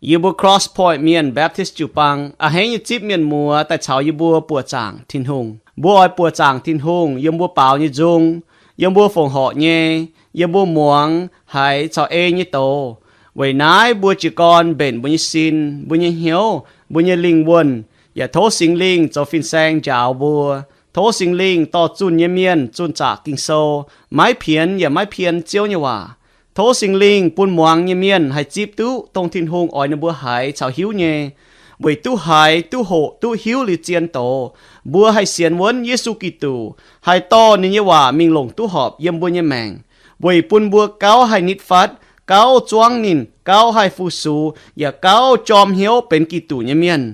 Yie mbuo Cross Point Mienh Baptist jiu-baang a'hneiv nyei zipv mienh muoz daaih caux yie mbuo buoqc zaangc Tin-Hungh. Mbuo oix buoqc zaangc Tin-Hungh yiem mbuo baaux nyei nzung, yiem mbuo fongc horc nyei, yiem mbuo muangx haiz caux ei nyei doz. Weic naaiv mbuo jiez gorn mbenc mbuo nyei sin, mbuo nyei hnyouv, mbuo nyei lingh wuonh, yaac tov Singx Lingh zoux fin-saeng njaaux mbuo. Tov Singx Lingh dorh zunh nyei mienh zunh zaqc Ging-Sou, maiv pienx yaac maiv pien Ziouv nyei waac. Tov Singx Lingh bun muangx nyei mienh haih zipv duqv dongh Tin-Hungh oix ninh mbuo haiz caux hiuv nyei, weic duqv haiz, duqv hoqc, duqv hiuv liuz zien doz, mbuo haih sienx wuonv Yesu Giduc, haih dorh ninh nyei waac mingh longc duqv horpc yiem mbuo nyei maengc, weic bun mbuo gauh haih nitv fatv, gauh zuangv ninh, gauh haih fu-sux, yaac gauh jorm hnyouv benx Giduc nyei mienh.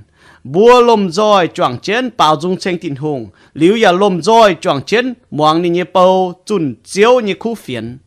Mbuo lomh nzoih juangc jienv baaux nzung ceng Tin-Hungh, liuz yaac lomh nzoih juangc jienv muangx ninh nyei bou zunh Ziouv nyei kuv fienx.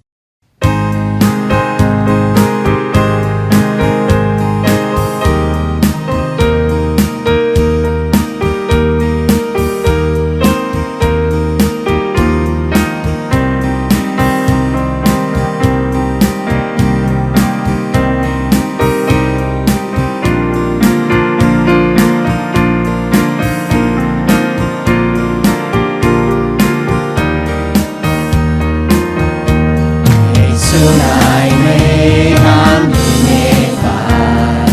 Yesu naaiv meih hnamv nyei fai?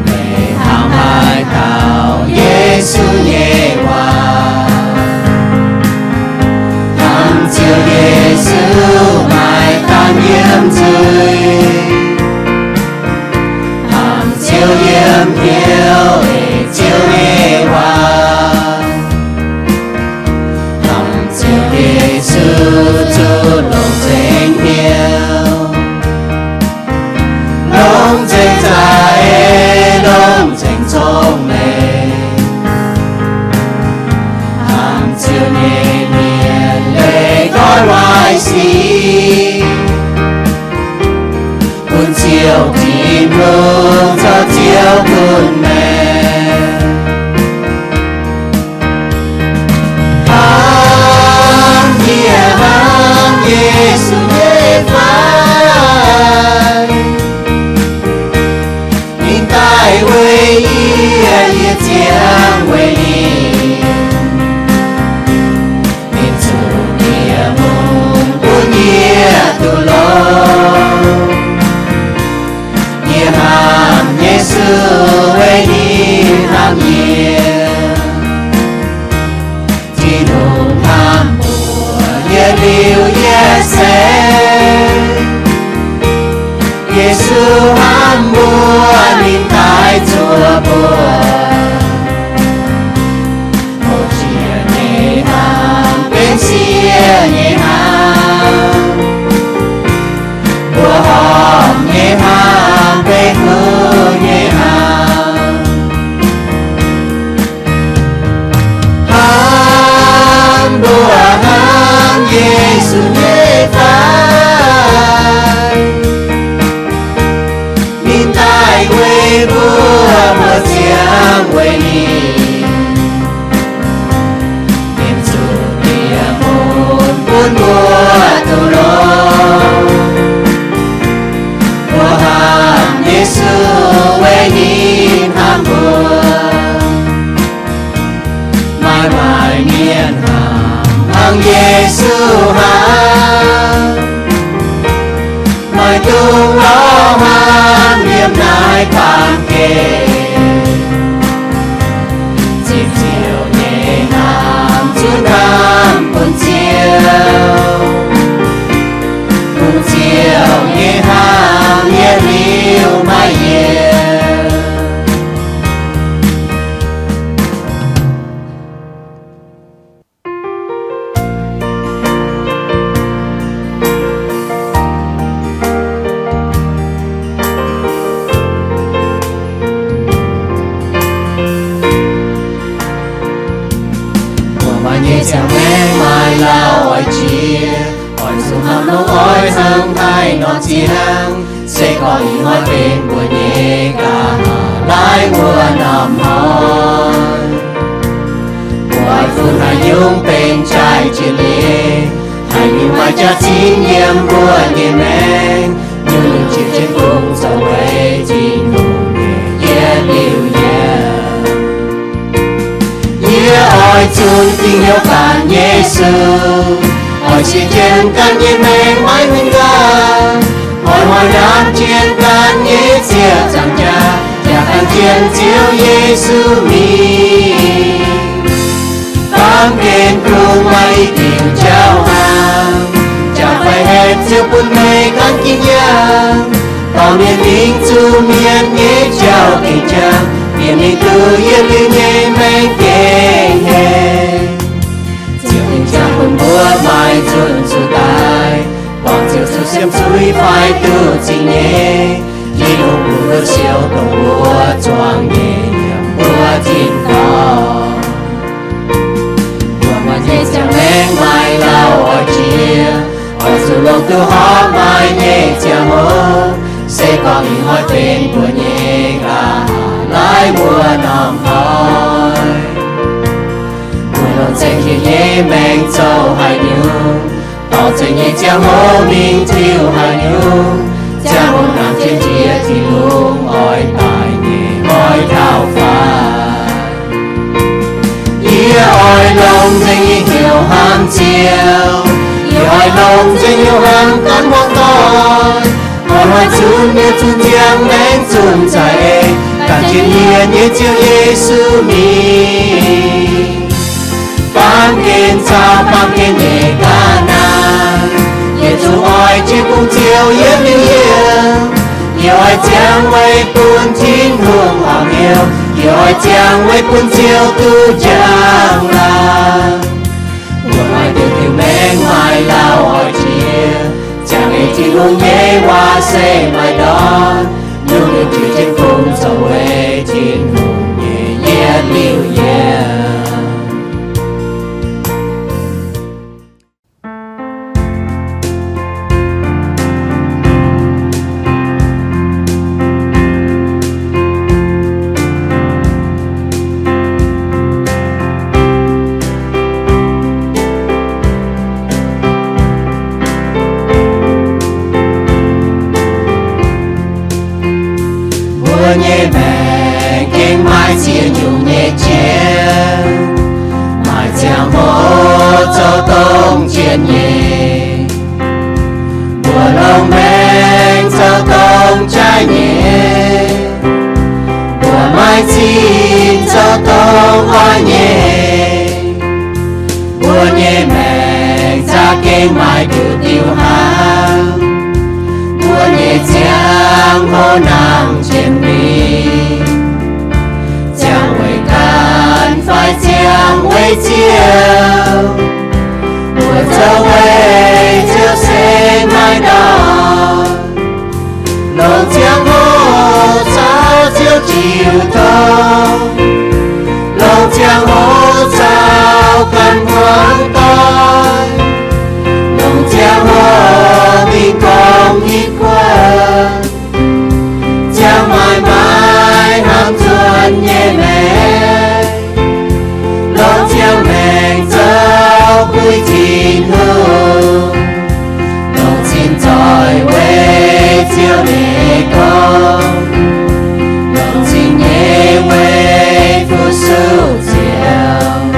Meih hnamv haaix dauh Yesu nyei waac? Hnamv Ziouv Yesu maaih daanh yiem nzuih. Hnamv Ziouv yiem hnyouv ei Ziouv nyei waac. Hnamv Ziouv Yesu zuqc longc nzengc hnyouv, longc nzengc za'eix, longc nzengc cong-mengh. Hnamv Ziouv nyei mienh leih goiv waaic sic, bun Ziouv Tin-Hungh caux Ziouv gunv maengc. Hnamv yie, hnamv Yesu nyei fai? Ninh daaih weic yie, yie ziangh weic ninh. Ninh zuqc bieqc mun bun yie duqv longx. Yie hnamv Yesu weic ninh hnamv yie. Tin-Hungh hnamv mbuox yie liuz yie se, Yesu hnamv mbuo, ninh daaih zuov mbuo. Hopv jiex nyei hnamv, benx siev nyei hnamv, mbuoqc horpc nyei hnamv, benx kuv nyei hnamv. Hnamv mbuo, hnamv Yesu nyei fai? Ninh daaih weic mbuo, mbuo ziangh weic ninh. Ninh zuqc bieqc mun bun mbuo duqv longx. Mbuo hnamv Yesu weic ninh hnamv mbuo. Maaih maaih mienh hnangv, hnangv Yesu hnangv, maaih dungx lorz hnamv yiem naaiv baamh gen. Zipv Ziouv nyei hnamv, zuqc hnamv bun Ziouv, bun Ziouv nyei hnamv yietc liuz maiv yienc. Mbuo maaih nyei ziangh maengc maaih lauh oix jiex, oix zuqc hnamv longx oix hnangv haih nor ziangh, se gorngv ih hnoi benx mbuo nyei ga'naaiv wuov norm hnoi. Mbuo oix fun haaix nyungc benx jaaix jiex nyei, haaix nyungc maaih jaax-zinh yiem mbuo nyei maengc, nyungc-nyungc jiex jienv kungx zoux weic Hnyouv ganh Yesu, oix siev jienv ganh nyei maengc maiv huin nqaang, oix hnoi hnamv jienv ganh nyei ziec zaangc jaax, yaac ganh jienv Ziouv Yesu mingh. Baamh gen kungx maaih i diuc jauv hnaangx, jaax fai haeqv Ziouv bun meih ganh ginv yangh. Dorh mienh mingh zuqc mienh nyei jauv-dingc jangx, bieqc mingh duqv yietc liuz nyei maengc gengh haic. Ziouv dingc jangx bun mbuo maaih nzunc zuqc daaih, buangh Ziouv zuqc siemv zuiz fai duqv zingh nyei. Tin-Hungh bun mbuo siou dongh mbuo zuangx nyei yiem mbuo tin-dorngh. Mbuo maaih nyei ziangh maengc maaih lauh oix jiex, oix zuqc longc duqv horpc maaih nyei ziangh hoc, se gorngv ih hnoi benx mbuo nyei nqa'haav laaiv wuov norm hnoi. Mbuo longc zengc jiex nyei maengc zoux haaix nyungc, dorh zengc nyei ziangh hoc mingh tiuv haaix nyungc, ziangh hoc nangc jienv njiec Tin-Hungh oix daaih nyei oix taux faix. Yie oix longc nzengc nyei hnyouv hnamv Ziouv. Yie oix longc nzengc hnyouv hnamv gan muangx doic. Oix hnoi zunc mienh zunc ziangh maengc zunc za'eix, gan jienv yie nyei Ziouv Yesu mingh. Baamh gen caux baamh gen nyei ga'naaiv, yie zungv oix jiez bun Ziouv yietc liuz yiem. Yie oix ziangh weic bun Tin-Hungh horpc hnyouv. Yie oix ziangh weic bun Ziouv duqv njang-laangc. Mbuo maaih diuh diuh maengc maaih lauh oix jiex, ziangh weic Tin-Hungh nyei waac se maaih ndortv. Yungh ninh jiex jienv fungx zoux weic Tin-Hungh nyei yietc liuz yiem. Mbuo nyei maengc gengh maaih ziex nyungc nyei jien, maaih ziangh hoc zoux dongh jien nyei. Mbuo longc maengc zoux dongh jaaix nyei. Mbuo maaih zinh zoux dongh oix nyei. Mbuo nyei maengc za'gengh maaih diuc diuc hnangv. Mbuo nyei ziangh hoc nangc jien mingh, ziangh weic ganh fai ziangh weic Ziouv. Mbuo zoux weic Ziouv se maaih ndortv. Longc ziangh hoc caux Ziouv jiu tong, longc ziangh hoc caux ganh hmuangx doic, longc ziangh hoc mingh gorngv i kuonx, ziangh maaic maaic hnamv nzuonx nyei maengc, longc ziangh maengc zoux puix Tin-Hungh. Longc zinh zoih weic Ziouv nyei gong, longc zinh nyei weic fu-sux Ziouv.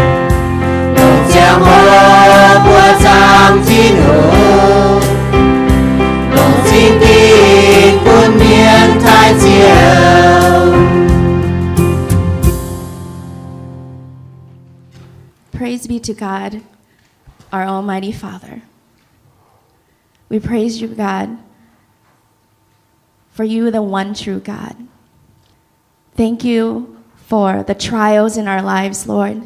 Longc ziangh hoc mbuo zaangc Tin-Hungh, longc zinh ginv bun mienh taaih Ziouv. Praise be to God, our Almighty Father. We praise you, God, for you, the one true God. Thank you for the trials in our lives, Lord,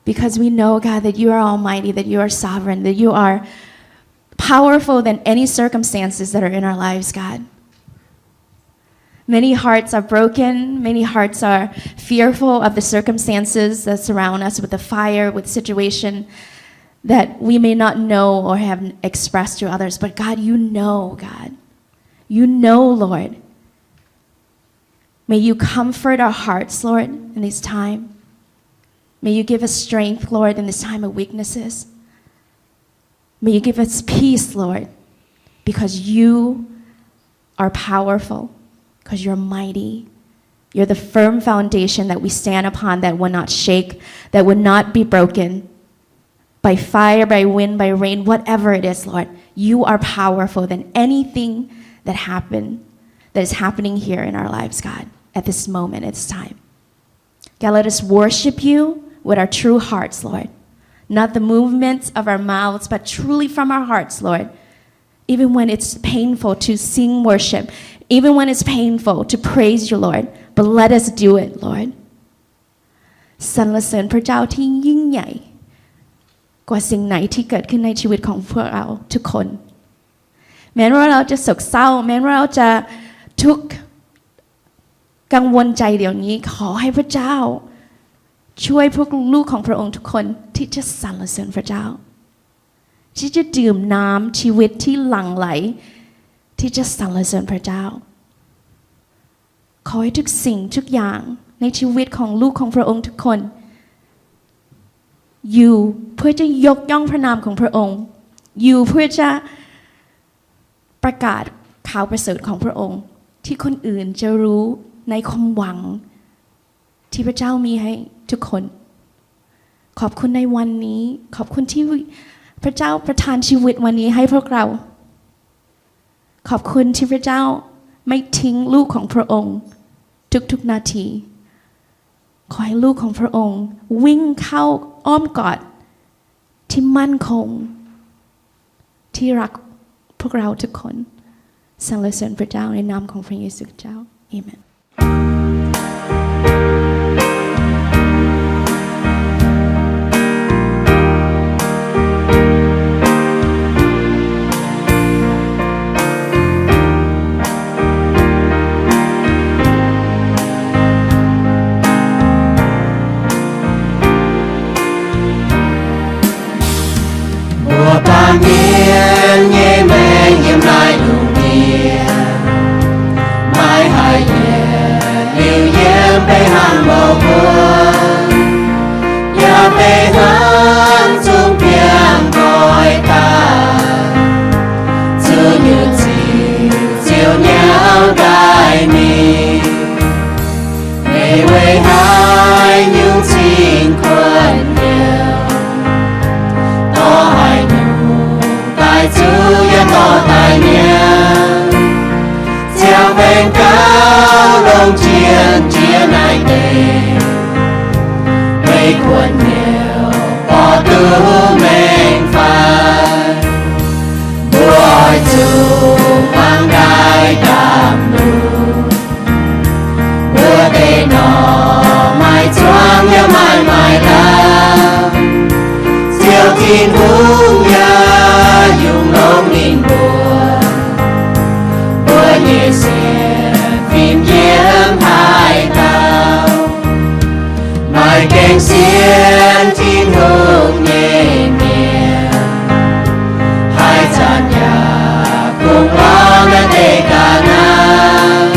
because we know, God, that you are almighty, that you are sovereign, that you are powerful than any circumstances that are in our lives, God. Many hearts are broken. Many hearts are fearful of the circumstances that surround us, with the fire, with situation that we may not know or have expressed to others. But God, you know, God. You know, Lord. May you comfort our hearts, Lord, in this time. May you give us strength, Lord, in this time of weaknesses. May you give us peace, Lord, because you are powerful, because you're mighty. You're the firm foundation that we stand upon, that will not shake, that will not be broken by fire, by wind, by rain, whatever it is, Lord. You are powerful than anything that happened, that is happening here in our lives, God, at this moment, at this time. God, let us worship you with our true hearts, Lord. Not the movements of our mouths, but truly from our hearts, Lord. Even when it's painful to sing worship, even when it's painful to praise you, Lord, but let us do it, Lord. สรรเสริญพระเจ้าที่ยิ่งใหญ่กว่าสิ่งไหนที่เกิดขึ้นในชีวิตของพวกเราทุกคน แม้ว่าเราจะโศกเศร้า แม้ว่าเราจะทุกข์กังวลใจเดี๋ยวนี้ ขอให้พระเจ้าช่วยพวกลูกของพระองค์ทุกคนที่จะสรรเสริญพระเจ้า ที่จะดื่มน้ำชีวิตที่หลั่งไหล ที่จะสรรเสริญพระเจ้า ขอให้ทุกสิ่งทุกอย่างในชีวิตของลูกของพระองค์ทุกคน อยู่เพื่อจะยกย่องพระนามของพระองค์ อยู่เพื่อจะประกาศข่าวประเสริฐของพระองค์ ที่คนอื่นจะรู้ในความหวังที่พระเจ้ามีให้ทุกคน ขอบคุณในวันนี้ ขอบคุณที่พระเจ้าประทานชีวิตวันนี้ให้พวกเรา ขอบคุณที่พระเจ้าไม่ทิ้งลูกของพระองค์ทุกๆนาที ขอให้ลูกของพระองค์วิ่งเข้าอ้อมกอดที่มั่นคง ที่รักพวกเราทุกคน สรรเสริญพระเจ้าในนามของพระเยซูคริสต์เจ้า อาเมน Mbuo baamh mienh nyei maengc yiem naaiv lungh ndiev, maiv haih yietc liuz yiem beiv hnangv mouc mbuo, yaac beiv hnangv zungv biangh nqoi daaih, zuqc nyutc ziouc nyauv daaih mingh. Meih weic haaix nyungc cing kuonx hnyouv, dorh haaix nyungc daaih zuqc yaac dorh daaih nyanc, ziangh maengx gauh longc jienv jiex naaiv deix. Meih kuonx hnyouv borqv duqv maengx fai? Mbuo oix zuqc hmuangx daaih ndaamv-lungh. Mbuo deix norm maaih zuangx yaac maaih maaiz lamh, Ziouv Tin-Hungh yaac yungz longx ninh mbuo. Mbuo nyei sienx fim yiem haaix dauh, maaih gaengh sienx Tin-Hungh nyei mienh, haaix zanc yaac kungx lorz naaiv deix ga'naaiv.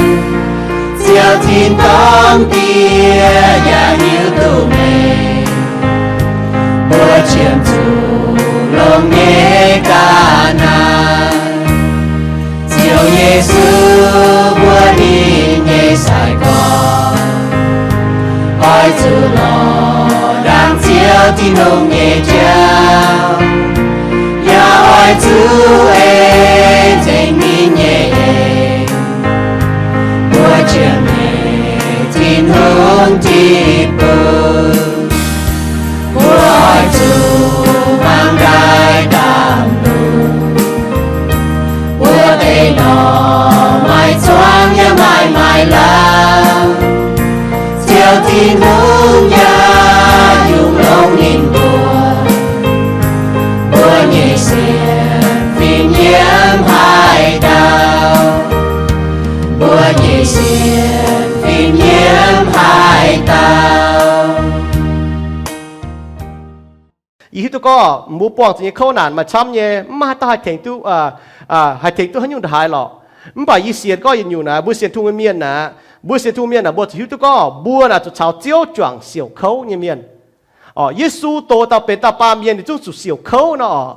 Ziouv Tin-dorngh Diex yaac hiuv duqv meih, mbuo qiemx zuqc longx nyei ga'naaiv. Ziouv Yesu, mbuo ninh nyei sai-gorx, oix zuqc lorz ndaangc Ziouv Tin-Hungh nyei jauv, yaac oix zuqc ei nzengc ninh nyei eix. Mbuo qiemx nyei Tin-Hungh deic-bung, mbuo oix zuqc hmuangx daaih ndaamv-lungh. Mbuo deix norm maaih zuangx yaac maaih maaiz lamh, Ziouv Tin-Hungh yaac yungz longx ninh mbuo. Mbuo nyei sienx fim yiem haaix dauh, mbuo nyei sienx fim yiem haaix dauh. Yie hiuv duqv gorngv mbuo buangh zuqc nyei kouv naanc maaih camv nyei, mv maaih haaix dauh haih tengx duqv, haih tengx duqv haaix nyungc ndongc haaix lorqc. Mv baac yie sienx gorngv yietc nyungc naaic, mbuo sienx Tin-Hungh mienh naaic, mbuo sienx Tin-Hungh mienh naaic, mbuo zuqc hiuv duqv gorngv mbuo naaic zuqc caux Ziouv juangc siouc kouv nyei mienh. Orqc, Yesu doz dauh benx dauh baamh mienh ninh zungv zuqc siouc kouv nor orqc.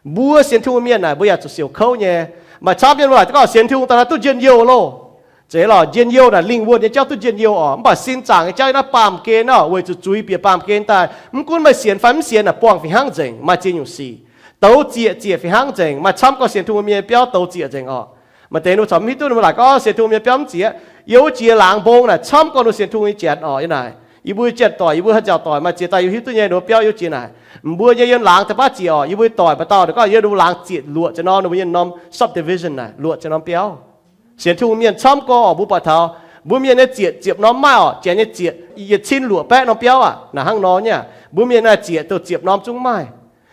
Mbuo sienx Tin-Hungh mienh naaic, mbuo yaac zuqc siouc kouv nyei. Maaih camv mienh mbuo laaic duqv gorngv sienx Tin-Hungh daaih naaiv duqv njien-youh loh. Zeiz lorqc, njien-youh naaic lingh wuonh nyei jauv duqv njien-youh oc. Mv baac sin zaangc nyei jauv yiem naaiv baamh gen oc, weic zuqc zuiz bieqc baamh gen daaih. Mv gunv meih sienx fai mv sienx naaic, buangh fih hnangv nzengc, maaih ziex nyungc sic. Douz zieqc, zieqc fih hnangv nzengc, maaih camv gorx sienx Tin-Hungh mienh nyei biauv douz zieqc nzengc oc. Maaih deix ninh mbuo corc mv hiuv duqv, ninh mbuo laaic gorngv sienx Tin-Hungh mienh biauv mv zieqc. Yiem wuov jiex laangz mbong naaic camv gorx ninh sienx Tin-Hungh nyei janx oc. Yiem naaic yie mbuo janx-doic, yie mbuo haaix nziaauc doic maaih ziex dauh yie hiuv duqv nyei, ninh mbuo biauv yiem wuov jiex naaic. Mv mbuo nyei yiem laangz da'baav zieqc oc, yie mbuo doic maaih dauh ninh gorngv yiem ninh mbuo laangz zieqc luoqc ziex norm, ninh mbuo nyei norm subdivision naaic luoqc ziex norm biauv. Sienx Tin-Hungh mienh camv gorx oc, mbuo buatc taux mbuo mienh nyei zieqc ziepc norm maaih oc, janx nyei zieqc yietc cin luoqc baeqv norm biauv aqv. Naaic hnangv nor nyei, mbuo mienh naaiv zieqc douh ziepc norm zungv maaih.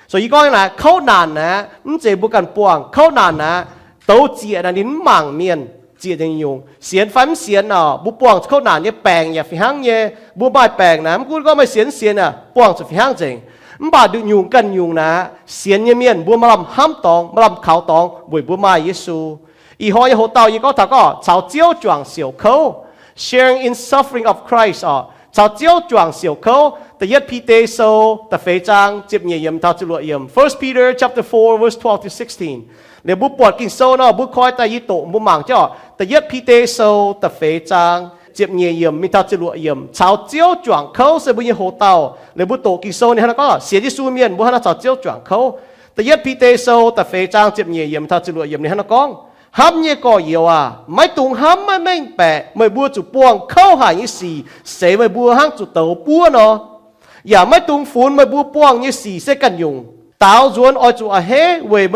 So yie gorngv naaic, kouv naanc naaic mv zeiz mbuo ganh buangh. Kouv naanc naaic, douz zieqc naaic ninh mv mangc mienh zieqc nyungc-nyungc. Sienx fai mv sienx oc, mbuo buangh kouv naanc nyei baengc yaac fih hnangv nyei. Mbuo maaih baengc naaic, mv gunv gorngv meih sienx mv sienx aah, buangh zuqc fih hnangv nzengc. Mv baac nduqc nyungc ganh nyungc naaic, sienx nyei mienh mbuo maaih lamh hnamv dorngx, maaih lamh kaux dorngx weic mbuo maaih Yesu. Ih hnoi nyei hoc-dauh yie gorngv taux gorngv caux Ziouv juangc siouc kouv, sharing in suffering of Christ oc, caux Ziouv juangc siouc kouv. Da'yietv Bide Sou da'feix zaang ziepc nyeic yiemc taux ziepc luoqc yiemc. First Peter chapter four, verse twelve to sixteen. Liuz mbuo buatc Ging-Sou nor, mbuo koi daaih yie doqc mbuo mangc jienv oc. Da'yietv Bide Sou da'feix zaang ziepc nyeic yiemc mingh taux ziepc luoqc yiemc, caux Ziouv juangc kouv se mbuo nyei hoc-dauh. Liuz mbuo doqc Ging-Sou ninh hnangv naaiv gorngv, sienx Yesu mienh mbuo hnangv naaiv caux Ziouv juangc kouv. Da'yietv Bide Sou da'feix zaang ziepc nyeic yiemc taux ziepc luoqc yiemc ninh hnangv naaiv gorngv, hnamv nyei gorx-youz aac, maiv dungx hnamv maiv mengh baeqc meih mbuo zuqc buangh kouv haic nyei sic seix meih mbuo hnangv zuqc douz buov nor. Yaac maiv dungx funx meih mbuo buangh nyei sic se ganh nyungc. Daaux nzuonx oix zuqc a'hneiv weic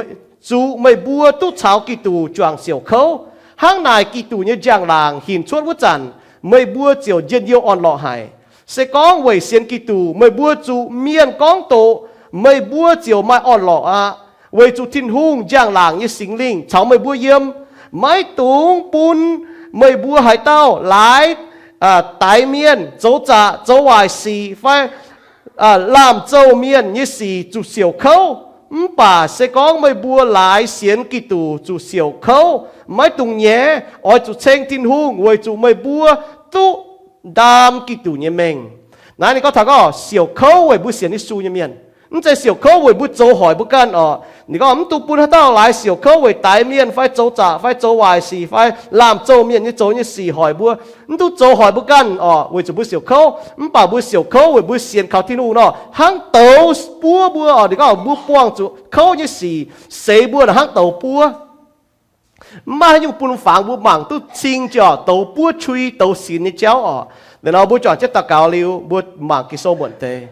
zuqc meih mbuo duqv caux Giduc juangc siouc kouv. Hnangv naaic Giduc nyei njang-laangc hinc cuotv wuov zanc, meih mbuo ziouc njien-youh orn-lorqc haic. Se gorngv weic sienx Giduc meih mbuo zuqc mienh gorngv doqc, meih mbuo ziouc maaih orn-lorqc aqv. Weic zuqc Tin-Hungh njang-laangc nyei Singx Lingh caux meih mbuo yiem, maiv dungx bun meih mbuo haaix dauh laaix daix mienh, zoux zaqc, zoux waaic sic fai laamh zouh mienh nyei sic zuqc siouc kouv. Mv baac se gorngv meih mbuo laaix sienx Giduc zuqc siouc kouv, maiv dungx nyaiv, oix zuqc ceng Tin-Hungh weic zuqc meih mbuo duqv ndaam Giduc nyei mengh. Naaiv ninh gorngv taux gorngv siouc kouv weic mbuo sienx Yesu nyei mienh. Mv zeiz siouc kouv weic mbuo zoux hoic mbuo ganh oc. Ninh gorngv mv dungx bun haaix dauh laaix siouc kouv weic daix mienh fai zoux zaqc fai zoux waaic sic fai laamh zouh mienh nyei zoux nyei sic hoic mbuo. Mv dungx zoux hoic mbuo ganh oc, weic zuqc mbuo siouc kouv. Mv baac mbuo siouc kouv weic mbuo sienx kaux Tin-Hungh nor, hnangv douz buov mbuo oc. Ninh gorngv mbuo buangh zuqc kouv nyei sic seix mbuo naaic hnangv douz buov. Mv maaih haaix nyungc bun fangx mbuo mangc duqv cing jiex oc, douz buov cui, douz sinx nyei jauv oc. Liuz nor mbuo juangc jienv daux gaux liuz, mbuo mangc Ging-Sou muonc deix.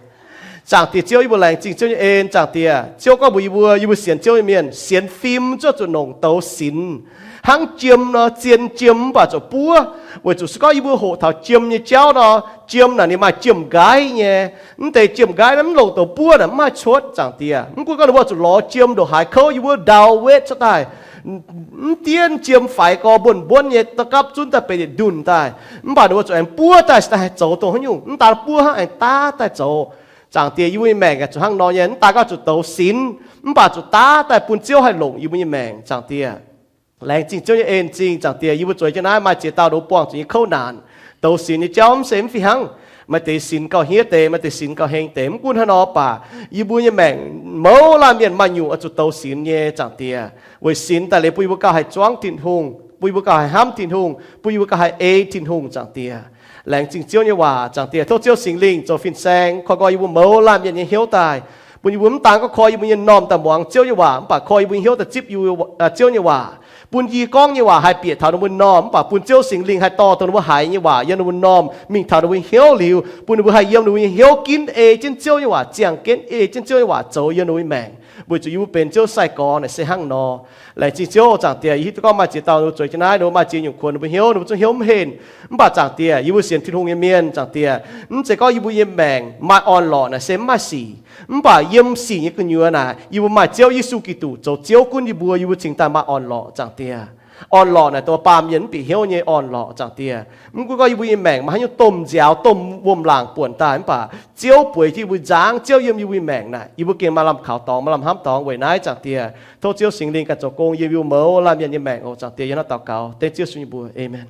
Zaangc Diex Ziouv, yie mbuo laengz zingh Ziouv nyei en. Zaangc Diex, Ziouv gorngv mbuox yie mbuo, yie mbuo sienx Ziouv nyei mienh sienx fim zuov zuqc longc douz sinx, hnangv jiem nor, zien jiem mv baac zuqc buov. Weic zuqc se gorngv yie mbuo hoqc taux jiem nyei jauv nor, jiem naaic ninh maaih jiem-nqaiv nyei. Mv deix jiem-nqaiv naaiv mv longc douz buov naaic mv maaih cuotv. Zaangc Diex, mv gunv gorngv ninh mbuo zuqc lorz jiem ndongc haaix kouv, yie mbuo ndau wetv cuotv daaih, mv dienv jiem faix gorx mbuonv mbuonv nyei, da'gapv zunv daaih benx yietc ndunh daaih, mv baac ninh mbuo zuqc aengx buov daaih se daaih haih zoux dongh haaix nyungc. Mv daaih buov hnangv, aengx daav daaih zoux. Zaangc Diex, yie mbuo nyei maengc aeqv, zuqc hnangv nor nyei. Mv daaih gorngv zuqc douz sinx, mv baac zuqc daav daaih bun Ziouv haih longc yie mbuo nyei maengc. Zaangc Diex, laengz zingh Ziouv nyei en zingh. Zaangc Diex, yie mbuo zueiz jienv naaiv maaih ziex dauh nor buangh zuqc nyei kouv naanc. Douz sinx nyei jauv mv se mv fih hnangv. Maaih deix sinx gauh hniev deix, maaih deix sinx gauh heng deix. Mv gunv hnangv nor baac, yie mbuo nyei maengc mouz laanh mienh maaih nyungc oix zuqc douz sinx nyei. Zaangc Diex, weic sinx daaih liuz bun yie mbuo gauh haih zuangv Tin-Hungh, bun yie mbuo gauh haih hnamv Tin-Hungh, bun yie mbuo gauh haih ei Tin-Hungh. Zaangc Diex, laengz zingh Ziouv nyei waac. Zaangc Diex, tov Ziouv Singx Lingh zoux fin-saeng koi nqoi yie mbuo mouz laanh mienh nyei hnyouv daaih, bun yie mbuo mv daan gorngv koi yie mbuo nyei m'normh daaih muangx Ziouv nyei waac, mv baac koi yie mbuo nyei hnyouv daaih zipv Ziouv nyei waac. Bun yie gorngv nyei waac haih bieqc taux ninh mbuo m'normh, mv baac bun Ziouv Singx Lingh haih dorh dongh ninh mbuo haiz nyei waac yiem ninh mbuo m'normh mingh taux ninh mbuo nyei hnyouv liuz, bun ninh mbuo haih yiem ninh mbuo nyei hnyouv ginv ei jienv Ziouv nyei waac, ziangh jienv ei jienv Ziouv nyei waac zoux yiem ninh mbuo nyei maengc, weic zuqc yie mbuo benx Ziouv sai-gorx naaic se hnangv nor. Laengz zingh Ziouv, Zaangc Diex. Yie hiuv duqv gorngv maaih ziex dauh ninh mbuo zueiz jienv naaiv, ninh mbuo maaih ziex nyungc kuonx ninh mbuo hnyouv, ninh mbuo zungv hnyouv mv henv. Mv baac Zaangc Diex, yie mbuo sienx Tin-Hungh nyei mienh, Zaangc Diex, mv zeiz gorngv yie mbuo nyei maengc maaih orn-lorqc naaic se mv maaih sic. Mv baac yiem sic nyei gu'nyuoz naaic, yie mbuo maaih Ziouv Yesu Giduc zoux Ziouv gunv yie mbuo, yie mbuo cingx daaih maaih orn-lorqc, Zaangc Diex. Orn-lorqc naaic dongh baamh mienh mv bieqc hnyouv nyei orn-lorqc, Zaangc Diex. Mv gunv gorngv yie mbuo nyei maengc maaih haaix nyungc domh nziaaux, domh wuom-laangc buonc daaih, mv baac Ziouv bueix jienv yie mbuo nzangv, Ziouv yiem yie mbuo nyei maengc naaic, yie mbuo gengh maaih lamh kaux dorngx, maaih lamh hnamv dorngx. Weic naaiv, Zaangc Diex, tov Ziouv Singx Lingh ganh zoux gong yiem yie mbuo mouz laanh mienh nyei maengc oc, Zaangc Diex. Yie hnangv daux gaux dengv Ziouv Yesu nyei mbuox, aamen.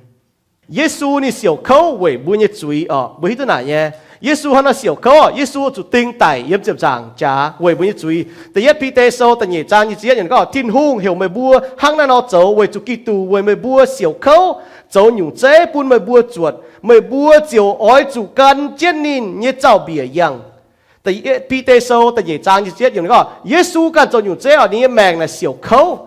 Yesu ninh siouc kouv weic mbuo nyei zuiz oc. Mbuo hiuv duqv naaic nyei. Yesu hnangv nor siouc kouv, Yesu zuqc ding daic yiem ziepc nzaangc jaax weic mbuo nyei zuiz. Da'yietv Bide Sou da'nyeic zaang nyic ziepc yietv yiemc gorngv, Tin-Hungh heuc meih mbuo hnangv naaiv nor zoux weic zuqc Giduc weic meih mbuo siouc kouv zoux nyungc zeiv bun meih mbuo zuotc. Meih mbuo ziouc oix zuqc gan jienv ninh nyei zaux-mbiec yangh. Bide Sou da'nyeic zaang nyic ziepc yietv yiemc gorngv, Yesu ganh zoux nyungc zeiv oc, ninh nyei maengc naaic siouc kouv.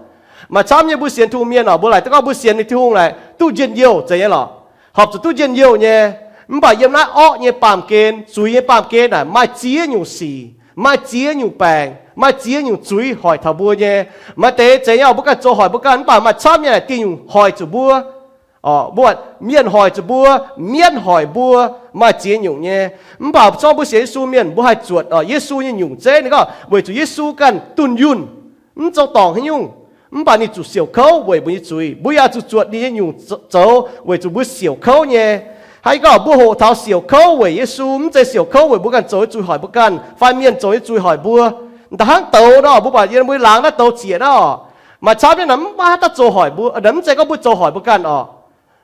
Maaih camv nyei mbuo sienx Tin-Hungh mienh oc, mbuo laaic duqv gorngv mbuo sienx ninh Tin-Hungh naaic duqv njien-youh zeiz nyei lorqc. Horpc zuqc duqv njien-youh nyei. Mv baac yiem naaiv orqv nyei baamh gen, zuiz nyei baamh gen naaic maaih ziex nyungc sic, maaih ziex nyungc baengc, maaih ziex nyungc zuiz hoic taux mbuo nyei. Maaih deix zeiz nyei oc, mbuo ganh zoux hoic mbuo ganh, mv baac maaih camv nyei naaic dieh nyungc hoic zuqc mbuo. Mbuo, mienh hoic zuqc mbuo, mienv hoic mbuo, maaih ziex nyungc nyei. Mv baac zorqv mbuo sienx Yesu mienh mbuo haih zuotc oc Yesu nyei nyungc zeiv. Ninh gorngv weic zuqc Yesu ganh dunh yunh, mv zoux dorngc haaix nyungc, mv baac ninh zuqc siouc kouv weic mbuo nyei zuiz. Mbuo yaac zuqc zuotc ninh nyei nyungc zoux weic zuqc mbuo siouc kouv nyei. Hnangv yie gorngv mbuo hoqc taux siouc kouv weic Yesu, mv zeiz siouc kouv weic mbuo ganh zoux nyei zuiz hoic mbuo ganh fai mienh zoux nyei zuiz hoic mbuo. Nda'hnangv douz nor, mbuo buatc yiem mbuo laangz naaiv douz zieqc naaiv oc, maaih camv nyei naaic mv baac daaih zoux hoic mbuo, mv zeiz gorngv mbuo zoux hoic mbuo ganh oc.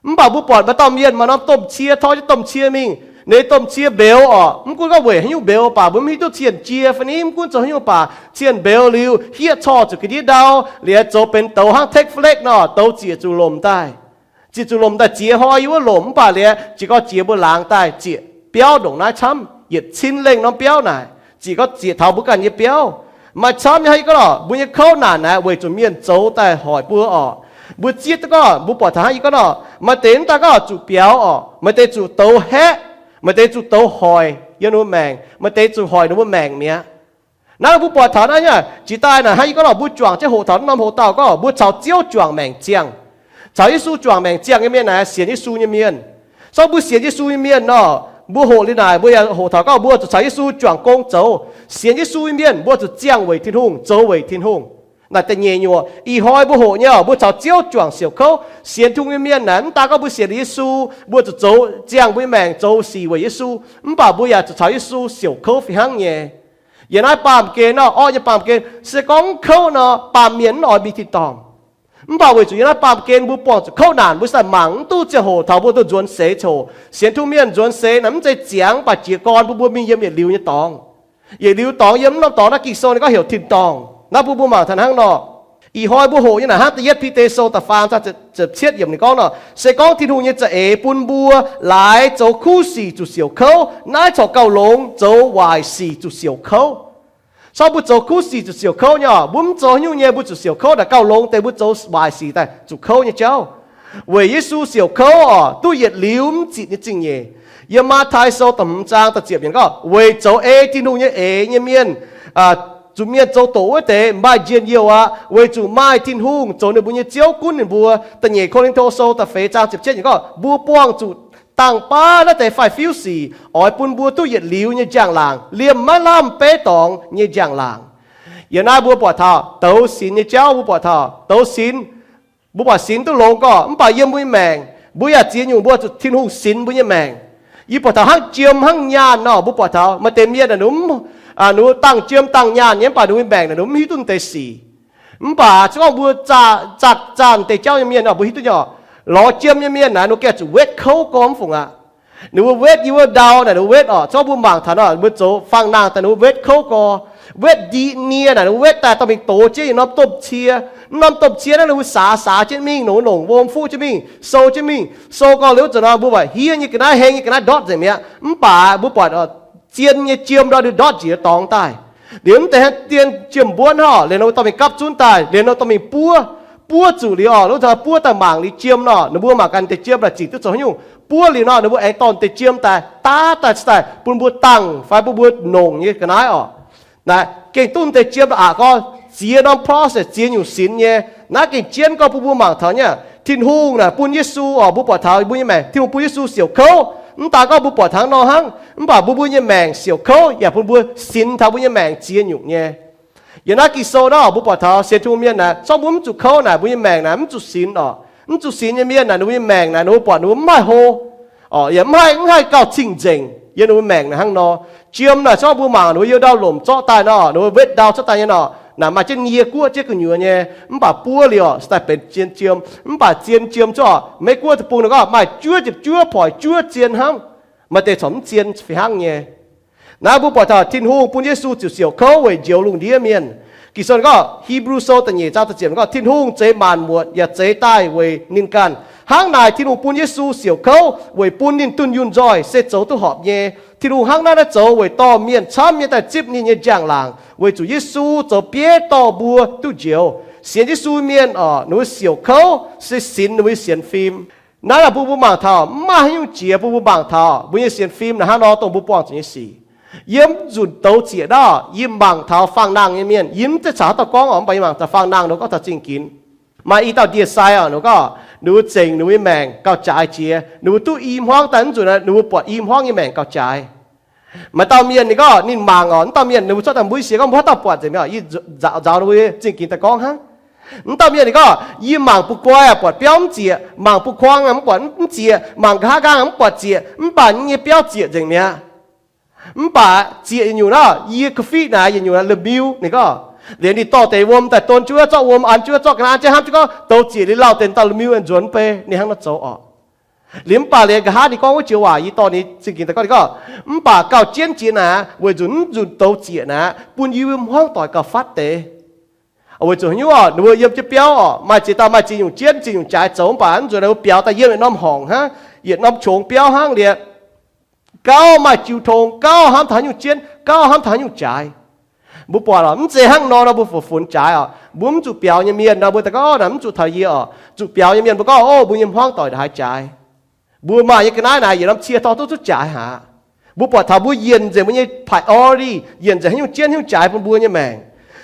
Mv baac mbuo buatc maaih dauh mienh maaih norm domh cie, tov jienv domh cie mingh, ninh domh cie mbeux oc. Mv gunv gorngv weic haaix nyungc mbeux baac mbuo mv hiuv duqv cien jiex fai ni, mv gunv zoux haaix nyungc baac cien mbeux liuz hiev corc zuqc ga'ndiev ndau, liuz zoux benx douz hnangv take flight nor, douz zieqc zuqc lomc daaih. Zieqc zuqc lomc daaih ziex hnoi yiem wuov lomc, mv baac liuz jiez gorn jiex mbuo laangz daaih zieqc biauv ndongc naaiv camv, yietc cin lengh norm biauv naaic, zieqc gorn zieqc taux mbuo ganh nyei biauv. Maaih camv nyei hnangv yie gorngv lorqc, mbuo nyei kouv naanc naaic weic zuqc mienh zoux daaih hoic mbuo oc. Mbuo zieqv duqv gorngv mbuo buatc taux hnangv yie gorngv nor, maaih deix mv daaih gorngv zuqc biaux oc, maaih deix zuqc douz haeqv, maaih deix zuqc douz hoic yiem ninh mbuo maengc, maaih deix zuqc hoic ninh mbuo maengc mi'aqv. Naaiv mbuo buatc taux naaiv nyei, jiex daaih naaic hnangv yie gorngv nor, mbuo juangc jienv hoqc taux norm hoqc dauh gorngv mbuo caux Ziouv juangc maengc ziangh. Caux Yesu juangc maengc ziangh nyei mienh naaic sienx Yesu nyei mienh. Sorng mbuo sienx Yesu nyei mienh nor, mbuo hoqc liuz naaic mbuo yaac hoqc taux gorngv mbuo zuqc caux Yesu juangc gong zoux. Sienx Yesu nyei mienh mbuo zuqc ziangh weic Tin-Hungh, zoux weic Tin-Hungh. Naaic da'nyeic nyuoqc ih hnoi mbuo hoqc nyei oc, mbuo caux Ziouv juangc siouc kouv. Sienx Tin-Hungh nyei mienh naaic mv daan gorngv mbuo sienx Yesu, mbuo zuqc zoux ziangh mbuo nyei maengc zoux sic weic Yesu, mv baac mbuo yaac zuqc caux Yesu siouc kouv fih hnangv nyei. Yiem naaiv baamh gen nor, orqv nyei baamh gen, se gorngv mv kouv nor, baamh mienh mv oix mingh tin-dorngh. Mv baac weic zuqc yiem naaiv baamh gen mbuo buangh zuqc kouv naanc, mbuo sai mangc mv duqv ziangh hoc taux mbuo duqv nzuonx seix coc. Sienx Tin-Hungh mienh nzuonx seix naaic mv zeiz ziangx, mv baac jiez gorn bun mbuo mingh yiem yietc liuz nyei dorngx. Yietc liuz dorngx yiem mv norm dorngx naaiv Ging-Sou ninh gorngv heuc tin-dorngh. Naaiv bun mbuo mangc taux hnangv nor. Ih hnoi mbuo hoqc nyei naaic hnangv da'yietv Bide Sou da'faam zaang ziepc cietv yiemc ninh gorngv nor, se gorngv Tin-Hungh nyei za'eix bun mbuo laaix zoux kuv sic zuqc siouc kouv, naaiv corc gauh longx zoux waaic sic zuqc siouc kouv. Sorng mbuo zoux kuv sic zuqc siouc kouv nyei oc. Mbuo mv zoux haaix nyungc nyei mbuo zuqc siouc kouv naaic gauh longx deix mbuo zoux waaic sic daaih zuqc kouv nyei jauv. Weic Yesu siouc kouv oc, duqv yietc liuz mv zitc nyei zingh nyeic. Yiem Matv^taai Sou da'hmz zaang da'ziepc yiemc gorngv, weic zoux ei Tin-Hungh nyei eix nyei mienh, zuqc mienh zoux doqc wuov deix maaih njien-youh aqv. Weic zuqc maaih Tin-Hungh zoux ninh mbuo nyei Ziouv gunv ninh mbuo. Da'nyeic Ko^lin^to Sou da'feix zaang ziepc cietv yiemc gorngv, mbuo buangh zuqc dangh baav naaiv deix faix-fiuv sic oix bun mbuo duqv yietc liuz nyei njang-laangc, liemh maiv lamh beiv dorngx nyei njang-laangc. Yiem naaiv mbuo buatc taux douz sinx nyei jauv, mbuo buatc taux douz sinx. Mbuo buatc sinx duqv longx gorqv, mv baac yiem mbuo nyei maengc mbuo yaac ziex nyungc mbuo zuqc Tin-Hungh sinx mbuo nyei maengc. Yie buatc taux hnangv jiem hnangv nyaanh nor, mbuo buatc taux maaih deix mienh naaic ninh mbuo dangh jiem dangh nyaanh nyei, mv baac ninh mbuo maengc naaic ninh mbuo mv hiuv duqv deix sic. Mv baac se gorngv mbuo zaah zaanh deix jauv nyei mienh nor, mbuo hiuv duqv nyei oc. Lorz jiem nyei mienh naaic ninh mbuo gengh zuqc wetv kouv gorngv mv fungc aqv. Ninh mbuo wetv, yie mbuo ndau naaic ninh mbuo wetv oc. Se gorngv mbuo mangc taux nor, mbuo zoux fangx-nangh daaih ninh mbuo wetv kouv gorx. Wetv ndiqc nie naaic ninh mbuo wetv daaih dorh mingh dox jienv yietc norm domh cie. Mv norm domh cie naaiv ninh mbuo saax saax jienv mingh, nongx nongc wuom fuqv jienv mingh, sou jienv mingh. Sou gorx liuz wuov zanc nor mbuo buatc hiev nyei ga'naaiv, heng nyei ga'naaiv ndortv nzengc mi'aqv. Mv baac mbuo buatc zien nyei jiem ndortv ndortv njiec dorngx daaih. Liuz mv deix haaix dien jiem mbuonv hor, liuz nor dorh mingh gapv zunv daaih, liuz nor dorh mingh buov. Buov zuqc liuz oc, wuov zanc buov daaih mangc liuz jiem nor, ninh mbuo mangc gaax deix jiem naaic zingc duqv zoux haaix nyungc. Buov liuz nor ninh mbuo aengx dorh deix jiem daaih daav daaih, daaih bun mbuo dangh fai bun mbuo nongc nyei ga'naaiv oc. Naaic gengh duqv deix jiem aqc gorx, ziex norm process, ziex nyungc sinx nyei. Naaiv gengh jienv gorngv bun mbuo mangc taux nyei. Tin-Hungh naaic bun Yesu oc, mbuo buatc taux mbuo nyei maengc Tin-Hungh bun Yesu siouc kouv. Mv daan gorngv mbuo buatc taux nor hnangv, mv baac mbuo mbuo nyei maengc siouc kouv yaac bun mbuo sinx taux mbuo nyei maengc ziex nyungc nyei. Yiem naaiv Ging-Sou nor mbuo buatc taux sienx Tin-Hungh mienh naaic, zorqv mbuo mv zuqc kouv naaic, mbuo nyei maengc naaic mv zuqc sinx oc. Mv zuqc sinx nyei mienh naaic, ninh mbuo nyei maengc naaic, ninh mbuo buatc ninh mbuo mv haih hlo, yaac mv haih, mv haih gauh cing-nzengc yiem ninh mbuo maengc naaic hnangv nor. Jiem naaic, zorqv mbuo mangc ninh mbuo yiem ndau lomc zorqv daaih nor, ninh mbuo wetv ndau zorqv daaih nyei nor, Naaic maaih jienv nie guoqv jienv gu'nyuoz nyei, mv baac buov liuz se daaih benx zien jiem. Mv baac zien jiem cuotv, Meiv Guoqv deic-bung ninh gorngv maaih juov ziepc juov poic juov zien hnangv, maaih deix corc mv zien fih hnangv nyei. Naaiv mbuo buatc taux Tin-Hungh bun Yesu ziouc siouc kouv weic njoux lungh ndiev mienh. Ging-Sou gorngv, Hipv^lu Sou da'nyeic zaang da'ziepc gorngv, Tin-Hungh zeix maanc muotc yaac zeix daaih weic ninh ganh. Hnangv naaic Tin-Hungh bun Yesu siouc kouv weic bun ninh dunh yunh nzoih se zoux duqv horpc nyei. Tin-Hungh hnangv naaiv naaiv zoux weic dorh mienh camv nyei daaih zipv ninh nyei njang-laangc, weic zuqc Yesu zoux bieiv dorh mbuo duqv njoux. Sienx Yesu mienh oc, ninh mbuo siouc kouv se sinx ninh mbuo nyei sienx fim. Naaiv naaic bun mbuo mangc taux mv maaih haaix nyungc jiex bun mbuo mangc taux mbuo nyei sienx fim naaic hnangv nor dongh mbuo buangh zuqc nyei sic. Yiem nzunc douz zieqc naaiv, yie mangc taux faang nangh nyei mienh, yie mv zeiz caux haaix dauh gorngv oc, mv baac yie mangc taux faang nangh ninh gorngv taux zingh ginx. Maaih i dauh ndie-sai oc, ninh gorngv ninh mbuo zengc ninh mbuo nyei maengc gauh jaaix jiex, ninh mbuo duqv i hmuangv daaih mv nzunc, ninh mbuo buatc i hmuangv nyei maengc gauh jaaix. Maaih dauh mienh ninh gorngv ninh mangc oc, mv dauh mienh ninh mbuo cuotv daaih mbuo sienx gorngv mbuo haaix dauh buatc nzengc mi'aqv, yie nzaaux ninh mbuo zingh ginx daaih gorngv hnangv. Mv dauh mienh ninh gorngv, yie mangc bun goiv aqv buatc biauv mv zieqc, mangc bun kuang aqv mv buatc mv zieqc, mangc nqa'haav nqaang aqv mv buatc zieqc, mv baac yie nyei biauv zieqc nzengc mi'aqv. Mv baac zieqc yietc nyungc naaiv, yie ga'fiqv naaic yietc nyungc naaiv la'miu ninh gorngv. Liuz ninh dorh deix wuom daaih don jienv wuov, zorqv wuom an jienv wuov, zorqv ga'naaiv an jienv hnamv jienv gorngv, douz zieqc liuz lauh deix dauh la'miu nzuonx mv bei, ninh hnangv nor zoux oc. Liuz mv baac liuz nqa'haav ninh gorngv wuov joux waac, yie dorh ninh zingh ginx daaih gorngv, ninh gorngv, mv baac gauh jienv jiex naaic, weic nzunc mv nzunc douz zieqc naaic bun yie nyei hmuangv doic gauh fatv deix. Weic zuqc haaix nyungc oc, ninh mbuo yiem jienv biauv oc, maaih ziex dauh maaih ziex nyungc jienv ziex nyungc jaaix zoux, mv baac mv nzunc ninh mbuo biaux daaih yiem yietc norm horngc hnangv, yietc norm qongx biauv hnangv liuz, gauh maaih jiu tong, gauh hnamv taux haaix nyungc jienv, gauh hnamv taux haaix nyungc jaaix. Mbuo buatc oc, mv zeiz hnangv nor nor mbuo fu-, funx jaaix oc. Mbuo mv zuqc biaux nyei mienh nor mbuo daaih gorngv naaic mv zuqc taux yie oc. Zuqc biaux nyei mienh mbuo gorngv, o, mbuo nyei hmuangv doic ndongc haaix jaaix. Mbuo maaih nyei ga'naaiv naaic yietc norm cie dorh duqv zuqv jaaix haic. Mbuo buatc taux mbuo yienc nzengc mbuo nyei priority, yienc nzengc haaix nyungc jienv haaix nyungc jaaix bun mbuo nyei maengc.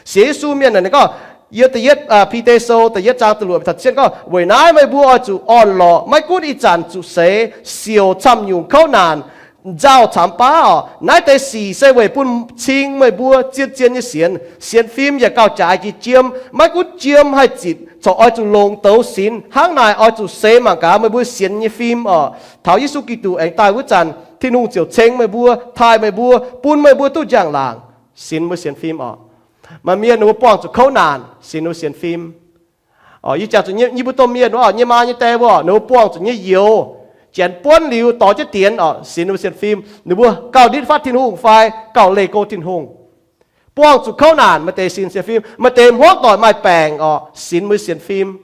Sienx Yesu mienh naaic ninh gorngv, yiem da'yietv, Bide Sou da'yietv zaang da'luoqc taux cien gorngv, weic naaiv meih mbuo oix zuqc orn-lorqc, maiv gunv ih zanc zuqc seix, siouc camv-nyungc kouv naanc, nzauh camx baav oc. Naaiv deix sic se weic bun cing meih mbuo zien-zien nyei sienx. Sienx fim yaac gauh jaaix jiex jiem. Maiv gunv jiem haih zitc, corc oix zuqc longc douz sinx. Hnangv naaic oix zuqc seix mangc gaax meih mbuo sienx nyei fim oc. Taux Yesu Giduc aengx daaih wuov zanc, Tin-Hungh ziouc ceng meih mbuo, taaih meih mbuo, bun meih mbuo duqv njang-laangc sinx mbuo sienx fim oc. Maaih mienh ninh mbuo buangh zuqc kouv naanc sinx ninh mbuo sienx fim. Yie jangx zuqc yie mbuo domh mienh oc, nyei maa nyei die mbuo, ninh mbuo buangh zuqc nyei youz, janx buonv liuz dorh jienv dienx oc, sinx ninh mbuo sienx fim. Ninh mbuo gauh nitv fatv Tin-Hungh fai gauh leih go Tin-Hungh. Buangh zuqc kouv naanc maaih deix sinx sienx fim, maaih deix hmuangv doic maaih baengc oc, sinx mbuo sienx fim.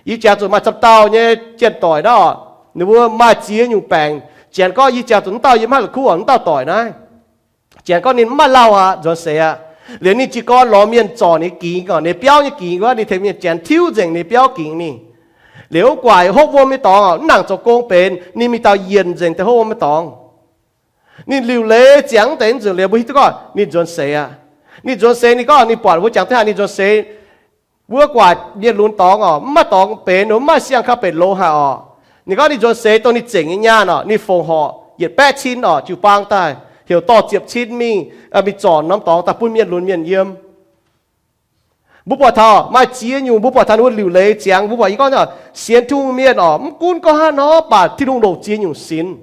Yie jangx zuqc maaih camv dauh nyei janx-doic naaiv oc, ninh mbuo maaih ziex nyungc baengc. Janx gorngv, yie jangx zuqc mv dauh yie mv haih la'kuqv oc, mv dauh doic naaiv. Janx gorngv ninh mv maaih lauh aqv, nzuonx seix aqv. Liuz ninh jiez gorn lorz mienh zorc ninh gingx oc, ninh biauv nyei gingx wuov, ninh tengx mienh janx tiuv nzengc ninh biauv gingx mingh. Liuz wuov guaac hopv wuom nyei dorngx oc, mv nangc zoux gong benx, ninh mingh daaih yienc nzengc deix hopv wuom nyei dorngx. Ninh liuc leiz ziangx deix nzunc liuz mbuo hiuv duqv gorngv ninh nzuonx seix aqv. Ninh nzuonx seix ninh gorngv ninh buatc mbuo jangx duqv haaix ninh nzuonx seix. Wuov guaac mienh lunx dorngx oc, mv maaih dorngx benx, mv maaih siang-kau-benx loz haaix oc. Ninh gorngv ninh nzuonx seix dongh ninh zengc nyei nyaanh oc, ninh fongc horc yietc baeqv cin oc, jiu-baang daaih heuc dorh ziepc cin mingh, mingh zornc norm dorngx daaih bun mienh lunx mienh yiem. Mbuo buatc taux maaih ziex nyungc, mbuo buatc taux ninh mbuo liuc leiz ziangx, mbuo buatc yie gorngv sienx Tin-Hungh mienh oc, mv gunv gorngv hnangv nor, mv baac Tin-Hungh longc ziex nyungc sinx.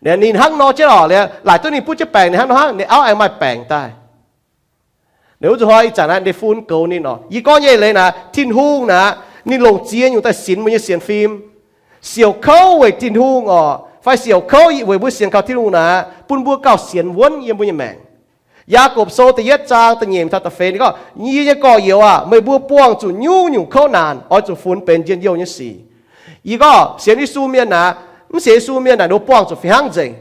Ninh hnangv nor jienv oc, laaic duqv ninh butv jienv baengc ninh hnangv nor hnangv, ninh auv aengx maaih baengc daaih. Ninh wuov zuqc hnoi ih zanc naaiv ninh fun goux ninh oc. Yie gorngv nyei leiz naaic, Tin-Hungh naaic, ninh longc ziex nyungc daaih sinx mbuo nyei sienx fim. Siouc kouv weic Tin-Hungh oc, fai siouc kouv weic mbuo sienx kaux Tin-Hungh naaic, bun mbuo gauh sienx wuonv yiem mbuo nyei maengc. Yaagorpc Sou da'yietv zaang da'nyeic taux da'feix ninh gorngv, yie nyei gorx-youz aah, meih mbuo buangh zuqc nyungc-nyungc kouv naanc oix zuqc funx benx njien-youh nyei sic. Yie gorngv sienx Yesu mienh naaic, mv sienx Yesu mienh naaic, ninh mbuo buangh zuqc fih hnangv nzengc.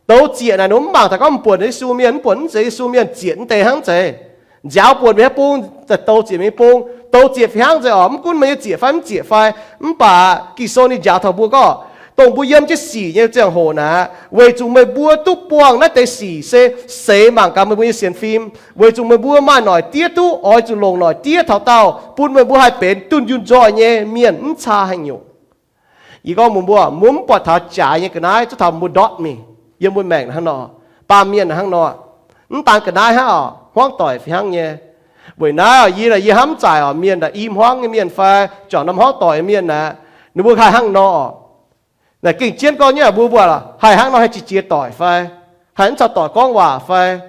Douz zieqc naaic, ninh mbuo mv mangc taux gorngv mv buonc Yesu mienh, mv buonc mv zeiz Yesu mienh zieqc mv deix hnangv nzengc. Nziaaux buonc mingh haaix bung, douz zieqc mingh bung, douz zieqc fih hnangv nzengc oc. Mv gunv meih nyei zieqc fai mv zieqc fai, mv baac Ging-Sou ninh njaaux taux mbuo gorngv, dongh mbuo yiem jienv sic nyei ziangh hoc naaic, weic zuqc meih mbuo duqv buangh naaiv deix sic se seix mangc gaax meih mbuo nyei sienx fim, weic zuqc meih mbuo maaih noic diev duqv, oix zuqc longc noic diev taux daauh, bun meih mbuo haih benx dunh yunh nzoih nyei mienh mv caa haaix nyungc. Yie gorngv mbuox mbuo, mbuo mv buatc taux jaaix nyei ga'naaiv zuqc taux mbuo ndortv mingh yiem mbuo maengc hnangv nor, baamh mienh hnangv nor. Mv daan ga'naaiv hnangv oc, hmuangv doic fih hnangv nyei. Weic naaiv yie, yie hnamv zaaic oc, mienh daaih i hmuangv nyei mienh fai juangc norm hmuangv doic nyei mienh naaic, ninh mbuo haih hnangv nor oc. Naaic gengh jienv gorngv nyei, mbuo mbuo haih hnangv nor haih jiex jiex doic fai, haih mv caux doic gorngv waac fai.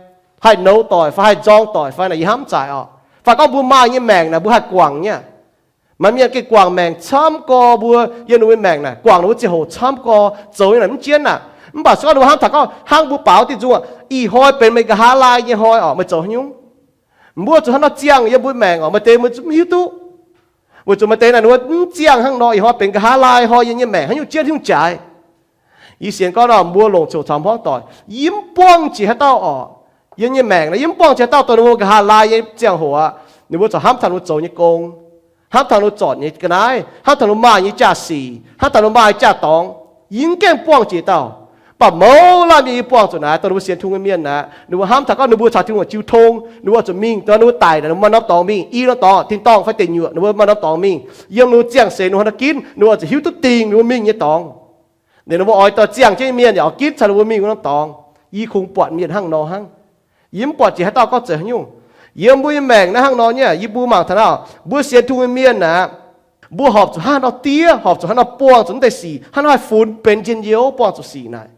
haih nouz doic fai haih nzorng doic fai naaic yie hnamv mv zaic oc. Fai gorngv mbuo maaih nyei maengc naaic mbuo haih guangc nyei. Maaih mienh gengh guangc maengc camv gorx mbuo yiem ninh mbuo maengc naaic, guangc ninh mbuo ziangh hoc camv gorx, zoux nyei naaic mv jienv aqv. Mv baac se gorngv ninh mbuo hnamv taux gorngv hnangv mbuo baaux diuh nzung, ih hnoi benx meih nqa'haav laai nyei hnoi oc, meih zoux haaix nyungc? Mbuo zuqc hnangv nor ziangh yiem mbuo maengc oc, maaih deix mbuo mv hiuv duqv. Weic zuqc maaih deix naaic ninh mbuo mv ziangh hnangv nor, ih hnoi benx nqa'haav laai hnoi, yiem nyei maengc haaix nyungc jienv haaix nyungc jaaix. Yie sienx gorngv nor mbuo longc coc caux hmuangv doic, yie mv buangh jiex haaix dauh oc. Yiem nyei maengc naaic yie mv buangh jiex haaix dauh dongh ninh mbuo nqa'haav laai nyei ziangh hoc aqv, ninh mbuo corc hnamv taux ninh mbuo zoux nyei gong, hnamv taux ninh mbuo zornc nyei ga'naaiv, hnamv taux ninh mbuo maaih nyei jaa-sic, hnamv taux ninh mbuo maaih nyei jaa-dorngx. Yie mv gaengh buangh jiex dauh. Mv baac mouz laanh mienh yie buangh zuqc naaic, dongh ninh mbuo sienx Tin-Hungh nyei mienh naaic, ninh mbuo hnamv taux gorngv ninh mbuo caux Tin-Hungh jiu tong, ninh mbuo zuqc mingh, dongh ninh mbuo daic naaic ninh mbuo maaih norm dorngx mingh, i norm dorngx, tin-dorngh fai deic nyuoqc, ninh mbuo maaih norm dorngx mingh. Yiem ninh mbuo ziangh seix ninh mbuo hnangv nor ginv, ninh mbuo zuqc hiuv duqv dingh ninh mbuo mingh nyei dorngx. Ninh mbuo oix dorh ziangh jienv mienh yaac oix ginv caux ninh mbuo mingh wuov norm dorngx. Yie kungx buatc mienh hnangv nor hnangv. Yie mv buatc jiex haaix dauh gorngv zeiz haaix nyungc. Yiem mbuo nyei maengc naaiv hnangv nor nyei, yie mbuo mangc taux naaic, mbuo sienx Tin-Hungh nyei mienh naaic, mbuo horpc zuqc hnangv haaix nor diev, horpc zuqc hnangv haaix nor buangh zuqc naaiv deix sic, hnangv haaix nor haih funx benx njien-youh buangh zuqc sic naaic.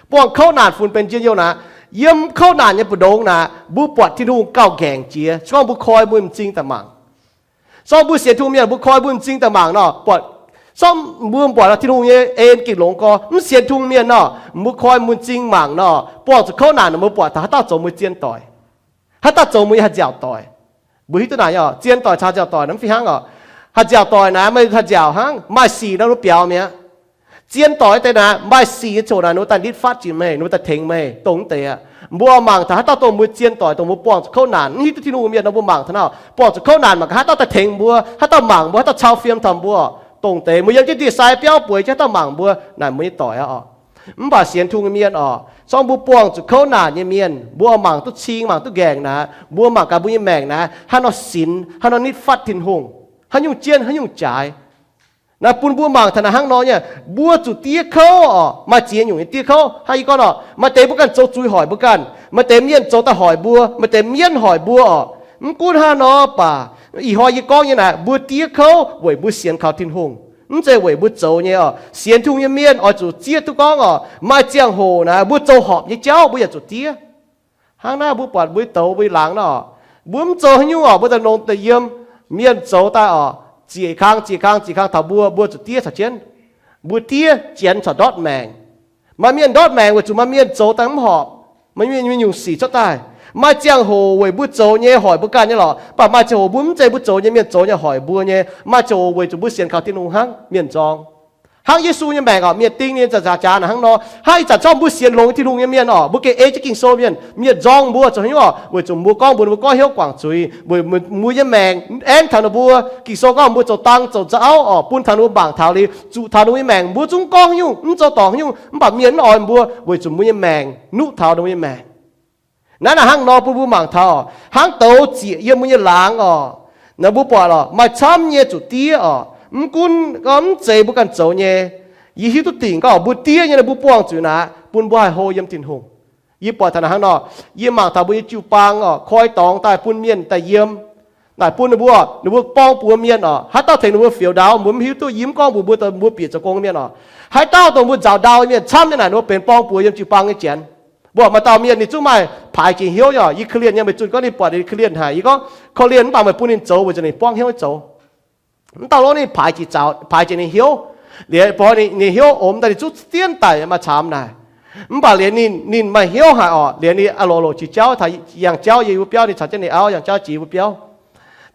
Buangh kouv naanc funx benx njien-youh naaic, yiem kouv naanc nyei mbu'ndongx naaic, mbuo buatc Tin-Hungh gauh nqaengc jiex, se gorngv mbuo koi mbuo m'zing daaih mangc. Se gorngv mbuo sienx Tin-Hungh mienh, mbuo koi mbuo m'zing daaih mangc nor, buatc, se gorngv mbuo buatc Tin-Hungh nyei en gengh longx gorx, mv sienx Tin-Hungh mienh nor, mbuo koi mbuo m'zing mangc nor, buangh zuqc kouv naanc nor, mbuo buatc taux haaix dauh zoux mbuo zien doic, haaix dauh zoux mbuo nyei haih nziaauc doic. Mbuo hiuv duqv naaic nyei oc, zien doic caux nziaauc doic naaiv mv fih hnangv oc. Haih nziaauc doic naaiv maaih haih nziaauc hnangv, maaih sic nor mbuo biaux mi'aqv. Zien doic deix naaic, maaih sic nyei ziouc naaic ninh mbuo daaih nitv fatv jiex meih, ninh mbuo daaih tengx meih, dongh deix aqv. Mbuo mangc taux haaix dauh dongh mbuo zien doic, dongh mbuo buangh zuqc kouv naanc, mv hiuv duqv Tin-Hungh mienh nor, mbuo mangc taux naaic, buangh zuqc kouv naanc mangc gaax haaix dauh daaih tengx mbuo, haaix dauh mangc mbuo, haaix dauh cau fiem taux mbuo, dongh deix mbuo yiem jienv ndie-sai biauv bueix jienv haaix dauh mangc mbuo, naaic mbuo nyei doic aqv oc. Mv baac sienx Tin-Hungh nyei mienh oc, se gorngv mbuo buangh zuqc kouv naanc nyei mienh, mbuo oix mangc duqv cing mangc duqv nqaengc naaic, mbuo mangc gaax mbuo nyei maengc naaic haaix nor sinx, haaix nor nitv fatv Tin-Hungh, haaix nyungc jienv haaix nyungc jaaix. Naaiv bun mbuo mangc taux naaic hnangv nor nyei, mbuo zuqc diev kouv oc. Maaih ziex nyungc nyei diev kouv. Hnangv yie gorngv oc, maaih deix mbuo ganh zoux zuiz hoic mbuo ganh, maaih deix mienh zoux daaih hoic mbuo, maaih deix mienh hoic mbuo oc. Mv gunv hnangv nor baac, ih hnoi yie gorngv nyei naaic, mbuo diev kouv weic mbuo sienx kaux Tin-Hungh, mv zeiz weic mbuo zoux nyei oc. Sienx Tin-Hungh nyei mienh oix zuqc zieqv duqv gorngv oc, maaih ziangh hoc naaic mbuo zoux horpc nyei jauv mbuo yaac zuqc diev. Hnangv naaiv mbuo buatc mbuo douz mbuo laangz nor, mbuo mv zoux haaix nyungc oc, mbuo daaih longx daaih yiem, mienh zoux daaih oc, zieqc kang zieqc kang zieqc kang taux mbuo, mbuo zuqc diev caux jienv. Mbuo diev, janx corc ndortv maengc. Maaih mienh ndortv maengc weic zuqc maaih mienh zoux daaih mv horpc, maaih mienh nyei nyungc sic cuotv daaih. Maaih ziangh hoc weic mbuo zoux nyei hoic mbuo ganh nyei lorqc, mv baac maaih ziangh hoc mbuo mv zeiz mbuo zoux nyei, mienh zoux nyei hoic mbuo nyei. Maaih ziangh hoc weic zuqc mbuo sienx kaux Tin-Hungh hnangv, mienh nzorng. Hnangv Yesu nyei maengc oc, mienh ding ninh zanc-zanc jaax hnangv nor. Hnangv ih zanc zorqv mbuo sienx longx nyei Tin-Hungh nyei mienh oc, mbuo gengh ei jienv Ging-Sou mienh, mienh nzorng mbuo zoux haaix nyungc oc, weic zuqc mbuo gorngv mbuox ninh mbuo gorngv hnyouv guangc zuiz, weic mbuo nyei maengc aengv taux ninh mbuo. Ging-Sou gorngv mbuo zoux dang zoux nzauv oc, bun taux ninh mbuo mangc taux liuz, zuqc taux ninh mbuo nyei maengc mbuo zungv gorngv haaix nyungc, mv zoux dorngc haaix nyungc, mv baac mienh mv oix mbuo weic zuqc mbuo nyei maengc nuqv taux ninh mbuo nyei maengc. Naaiv naaic hnangv nor bun mbuo mangc taux, hnangv douz zieqc yiem mbuo nyei laangz oc. Naaiv mbuo buatc oc, maaih camv nyei zuqc diev oc. Mv gunv gorngv mv zeiz mbuo ganh zoux nyei, yie hiuv duqv dingc gorngv mbuo diev nyei naaiv mbuo buangh zuqc naaic, bun mbuo haih hlo yiem Tin-Hungh. Yie buatc taux naaic hnangv nor, yie mangc taux mbuo nyei jiu-baang oc, koi dorngx daaih bun mienh daaih yiem. Naaic bun ninh mbuo, ninh mbuo borng-buoz mienh oc, haaix dauh tengx ninh mbuo fioux ndau, mbuo mv hiuv duqv, yie mv gorngv mbuox mbuo, mbuo bieqc zoux gong mienh oc. Haaix dauh dongh mbuo nzaaux ndau mienh camv nyei naaic, ninh mbuo benx borng-buoz yiem jiu-baang nyei janx. Mbuo maaih dauh mienh ninh zungv maaih paaix jiex hnyouv nyei oc. Yie korv-lienh nyei, meih zunh gorngv ninh buatc ninh korv-lienh haic, yie gorngv korv-lienh mv baac meih bun ninh zoux weic zuqc ninh buangv hnyouv zoux. Mv dauh lov ninh paaix jiex zaux, paaix jiex ninh hnyouv. Liuz boi ninh hnyouv omx daaih ninh zungv dienv daic maaih caamx naaic. Mv baac liuz ninh, ninh maaih hnyouv haic oc, liuz ninh a'lox loc jiex jauv, taux yangh jauv yiem wuov biauv, ninh caux jienv ninh auv yangh jauv jiex wuov biauv.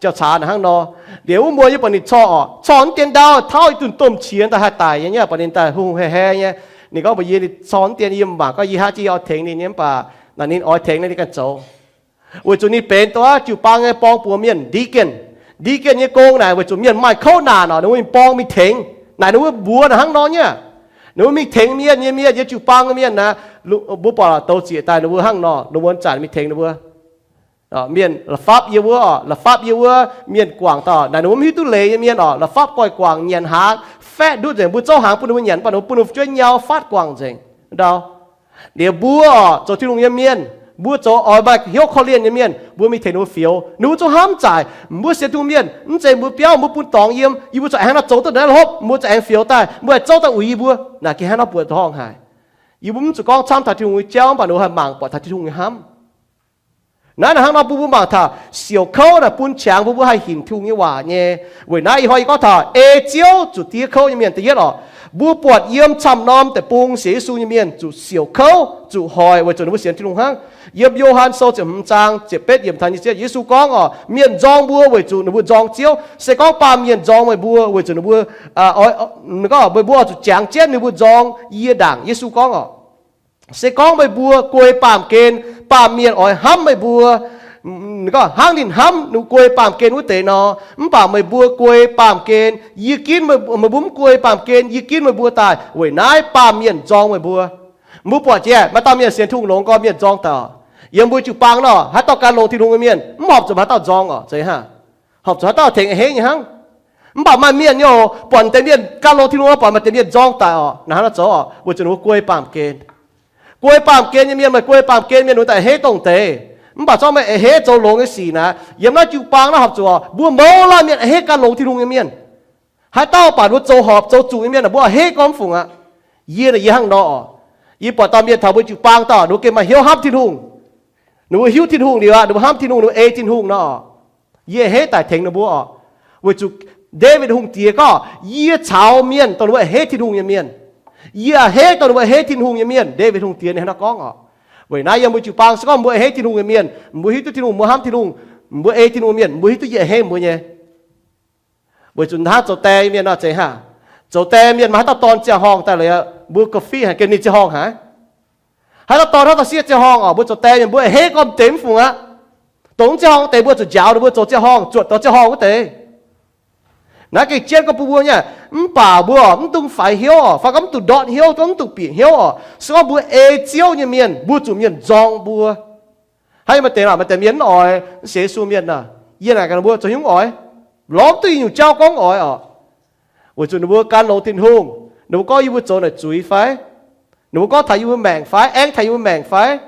Jauv-caax naaic hnangv nor. Liuz wuov muoz yie buatc ninh corc oc, corc mv dien ndau, tauv i dunh domh qiex daaih haih daic nyei, buatc ninh daaih hungh heh heh nyei. Ninh gorngv mbuox yie, ninh corc mv dien, yie mv mangc gorngv yie haaix jiex yie oix tengx ninh nyei, mv baac naaic ninh oix tengx ninh ganh zoux. Weic zuqc ninh benx dongh wuov jiu-baang nyei borng-buoz mienh, deacon. Deacon nyei gong naaic weic zuqc mienh maaih kouv naanc oc, ninh mbuo mingh borng mingh tengx. Naaic ninh mbuo mbuox naaic hnangv nor nyei. Ninh mbuo mingh tengx mienh nyei, mienh nyei jiu-baang nyei mienh naaic, mbuo buatc douz zieqc daaih ninh mbuo hnangv nor, ninh mbuo zanc mingh tengx ninh mbuo. Mienh la'fapv yie wuov oc, la'fapv yie wuov mienh guangc daaih, naaic ninh mbuo mv hiuv duqv leiz nyei mienh oc, la'fapv goiv guangc nyanc hnaangx, faeqv ndutv nzengc, mbuo zouv hnaangx bun ninh mbuo nyanc, baac ninh mbuo bun ninh mbuo fu'jueiv nyau fatv guangc nzengc. Ndau, liuz mbuo oc, zoux Tin-Hungh nyei mienh, mbuo zoux oix maaih hnyouv korv-lienh nyei mienh, mbuo mingh tengx ninh mbuo fioux, ninh mbuo zungv hnamv zaaic, mbuo sienx Tin-Hungh mienh, mv zeiz mbuo biauv, mbuo bun dorngx yiem, yie mbuo zuqc aengx hnangv nor zoux duqv naaiv lopv, mbuo zuqc aengx fioux daaih, mbuo haih zouv daaih uix yie mbuo. Naaic gengh hnangv nor buoqc dorngh haic. Yie mbuo mv zuqc gorngv camv taux Tin-Hungh nyei jauv, mv baac ninh mbuo haih mangc buatc taux Tin-Hungh nyei hnamv. Naaiv naaic hnangv nor bun mbuo mangc taux siouc kouv naaic bun qangx mbuo, mbuo haih hinc Tin-Hungh nyei waac nyei. Weic naaiv ih hnoi yie gorngv taux ei Ziouv zuqc diev kouv nyei mienh. Da'yietv oc, mbuo buatc yiem camv norm deic-bung sienx Yesu nyei mienh zuqc siouc kouv, zuqc hoic weic zuqc ninh mbuo sienx Tin-Hungh hnangv. Yiem Yo^han Sou ziepc hmz zaang ziepc betv yiemc taux nyic ziepc, Yesu gorngv oc, mienh nzorng mbuo weic zuqc ninh mbuo nzorng Ziouv. Se gorngv baamh mienh nzorng meih mbuo weic zuqc ninh mbuo, meih mbuo oix zuqc jangx jienv ninh mbuo nzorng yie ndaangc. Yesu gorngv oc, se gorngv meih mbuo guei baamh gen, baamh mienh oix hnamv meih mbuo hnangv ninh hnamv ninh guei baamh gen wuov deix nor. Mv baac meih mbuo guei baamh gen, yie ginv, meih mbuo mv guei baamh gen, yie ginv meih mbuo daaih weic naaiv baamh mienh nzorng meih mbuo. Mbuo buatc jiex maaih dauh mienh sienx Tin-Hungh longx gorn mienh nzorng daaih oc. Yiem mbuo jiu-baang nor haaix dauh gan longx Tin-Hungh nyei mienh mv horpc zuqc haaix dauh nzorng oc, zeiz hnangv. Horpc zuqc haaix dauh tengx a'hneiv nyei hnangv. Mv baac maaih mienh nyei oc, buatc deix mienh gan longx Tin-Hungh nor buatc maaih deix mienh nzorng daic oc. Naaiv hnangv nor zoux oc, weic zuqc ninh mbuo guei baamh gen. Guei baamh gen nyei mienh, maaih guei baamh gen mienh ninh mbuo daaih a'hneiv dongh deix. Mv baac zorqv meih a'hneiv zoux longx nyei sic naaic, yiem naaiv jiu-baang naaiv horpc zuqc oc, mbuo mouz laanh mienh a'hneiv gan longx Tin-Hungh nyei mienh. Haaix dauh baac ninh mbuo zoux horpc zoux zuqc nyei mienh, mbuo a'hneiv gorngv mv fungc aqv. Yie naaic yie hnangv nor oc. Yie buatc dauh mienh taux mbuo jiu-baang dauh ninh mbuo gengh maaih hnyouv hnamv Tin-Hungh. Ninh mbuo hiuv Tin-Hungh liuz aqv, ninh mbuo hnamv Tin-Hungh, ninh mbuo ei Tin-Hungh nor oc. Yie a'hneiv daaih tengx ninh mbuo oc. Weic zuqc Ndaawitv Hungh Diex gorngv, yie caux mienh dongh ninh mbuo a'hneiv Tin-Hungh nyei mienh. Yie a'hneiv dongh ninh mbuo a'hneiv Tin-Hungh nyei mienh. Ndaawitv Hungh Diex ninh hnangv nor gorngv oc. Weic naaiv yiem mbuo jiu-baang se gorngv mbuo a'hneiv Tin-Hungh nyei mienh, mbuo hiuv duqv Tin-Hungh, mbuo hnamv Tin-Hungh, mbuo ei Tin-Hungh mienh, mbuo hiuv duqv yie a'hneiv mbuo nyei. Weic zuqc hnangv zoux die mienh nor zeiz hnangv. Zoux die mienh maaih haaix dauh dorn ziangh horngh daaih liuz, mbuo ga'fih haic gengh ninh ziangh horngh haic. Haaix dauh dorn haaix dauh sieqv ziangh horngh oc, mbuo zoux die mienh mbuo a'hneiv gorngv m'deix mv fungc aqv. Dongh mv ziangh horngh deix mbuo zuqc njaaux ninh mbuo zoux ziangh horngh, zuotc dorh ziangh horngh wuov deix. Naaiv gengh jienv gorngv bun mbuo nyei, mv baac mbuo mv dungx faix hnyouv oc, fai gorngv mv dungx ndortv hnyouv, gorngv mv dungx bieqc hnyouv oc. Se gorngv mbuo ei Ziouv nyei mienh, mbuo zuqc mienh nzorng mbuo. Haaix maaih deix, maaih deix mienh mv oix sienx Yesu mienh aah, yie naaic gaax ninh mbuo zoux haaix nyungc oix, lorz mv duqv i nyungc jauv gorngv oix oc. Weic zuqc ninh mbuo gan longx Tin-Hungh, ninh mbuo gorngv yie mbuo zoux naaic zuiz fai? Ninh mbuo gorngv taux yie mbuo maengc fai? Aengv taux yie mbuo maengc fai?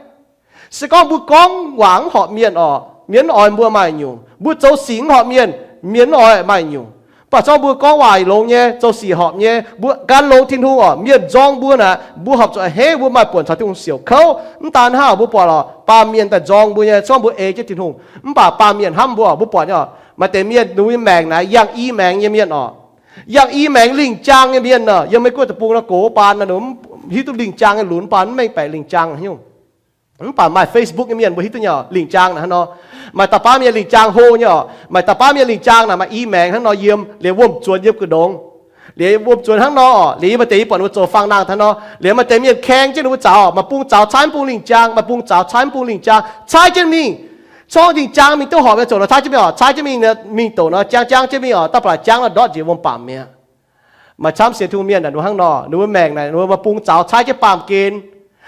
Se gorngv mbuo gorngv waac mv horpc mienh oc, mienh mv oix mbuo maaih nyungc. Mbuo zoux sic mv horpc mienh, mienh mv oix maaih nyungc. Mv baac se gorngv mbuo gorngv waac longx nyei, zoux sic horpc nyei, mbuo gan longx Tin-Hungh oc, mienh nzorng mbuo naaic, mbuo horpc zuqc a'hneiv, mbuo maaih buonc caux Tin-Hungh siouc kouv. Mv daan hnangv, mbuo buatc oc, baamh mienh daaih nzorng mbuo nyei, se gorngv mbuo ei jienv Tin-Hungh. Mv baac baamh mienh hnamv mbuo oc, mbuo buatc nyei oc, maaih deix mienh ninh mbuo nyei maengc naaic yangh i maengx nyei mienh oc. Yangh i maengx lingh jaang nyei mienh oc. Yiem Meiv Guoqv deic-bung nor gox baan nor, ninh hiuv duqv lingh jaang nyei lunx baan, mv mengh baeqc lingh jaang nyungc. Mv baac maaih Facebook nyei mienh mbuo hiuv duqv nyei oc, lingh jaang naaic hnangv nor. Maaih dauh baav mienh lingh jaang hlo nyei oc. Maaih dauh baav mienh lingh jaang naaic maaih i maengx hnangv nor yiem, liemh wuom-zuonx yiem gu'ndongx. Liemh wuom-zuonx hnangv nor oc, liemh yiem maaih deix yie buatc ninh mbuo zoux fangx nangh hnangv nor. Liemh maaih deix mienh kaeng jienv ninh mbuo zaux, maaih bung zaux caaiv mv bung lingh jaang, maaih bung zaux caaiv mv bung lingh jaang, caaiv jienv mingh. Corngv lingh jaang mingh duqv horpc nyei ziouc nor caaiv jienv mingh oc, caaiv jienv mingh, mingh doqc nor jangv jangv jienv mingh oc, daav ba'laqc jangv nor ndortv njiec wuom-baamc mi'aqv. Maaih camv sienx Tin-Hungh mienh naaic ninh hnangv nor, ninh mbuo maengc naaic ninh mbuo maaih bung zaux caaiv jienv baamh gen,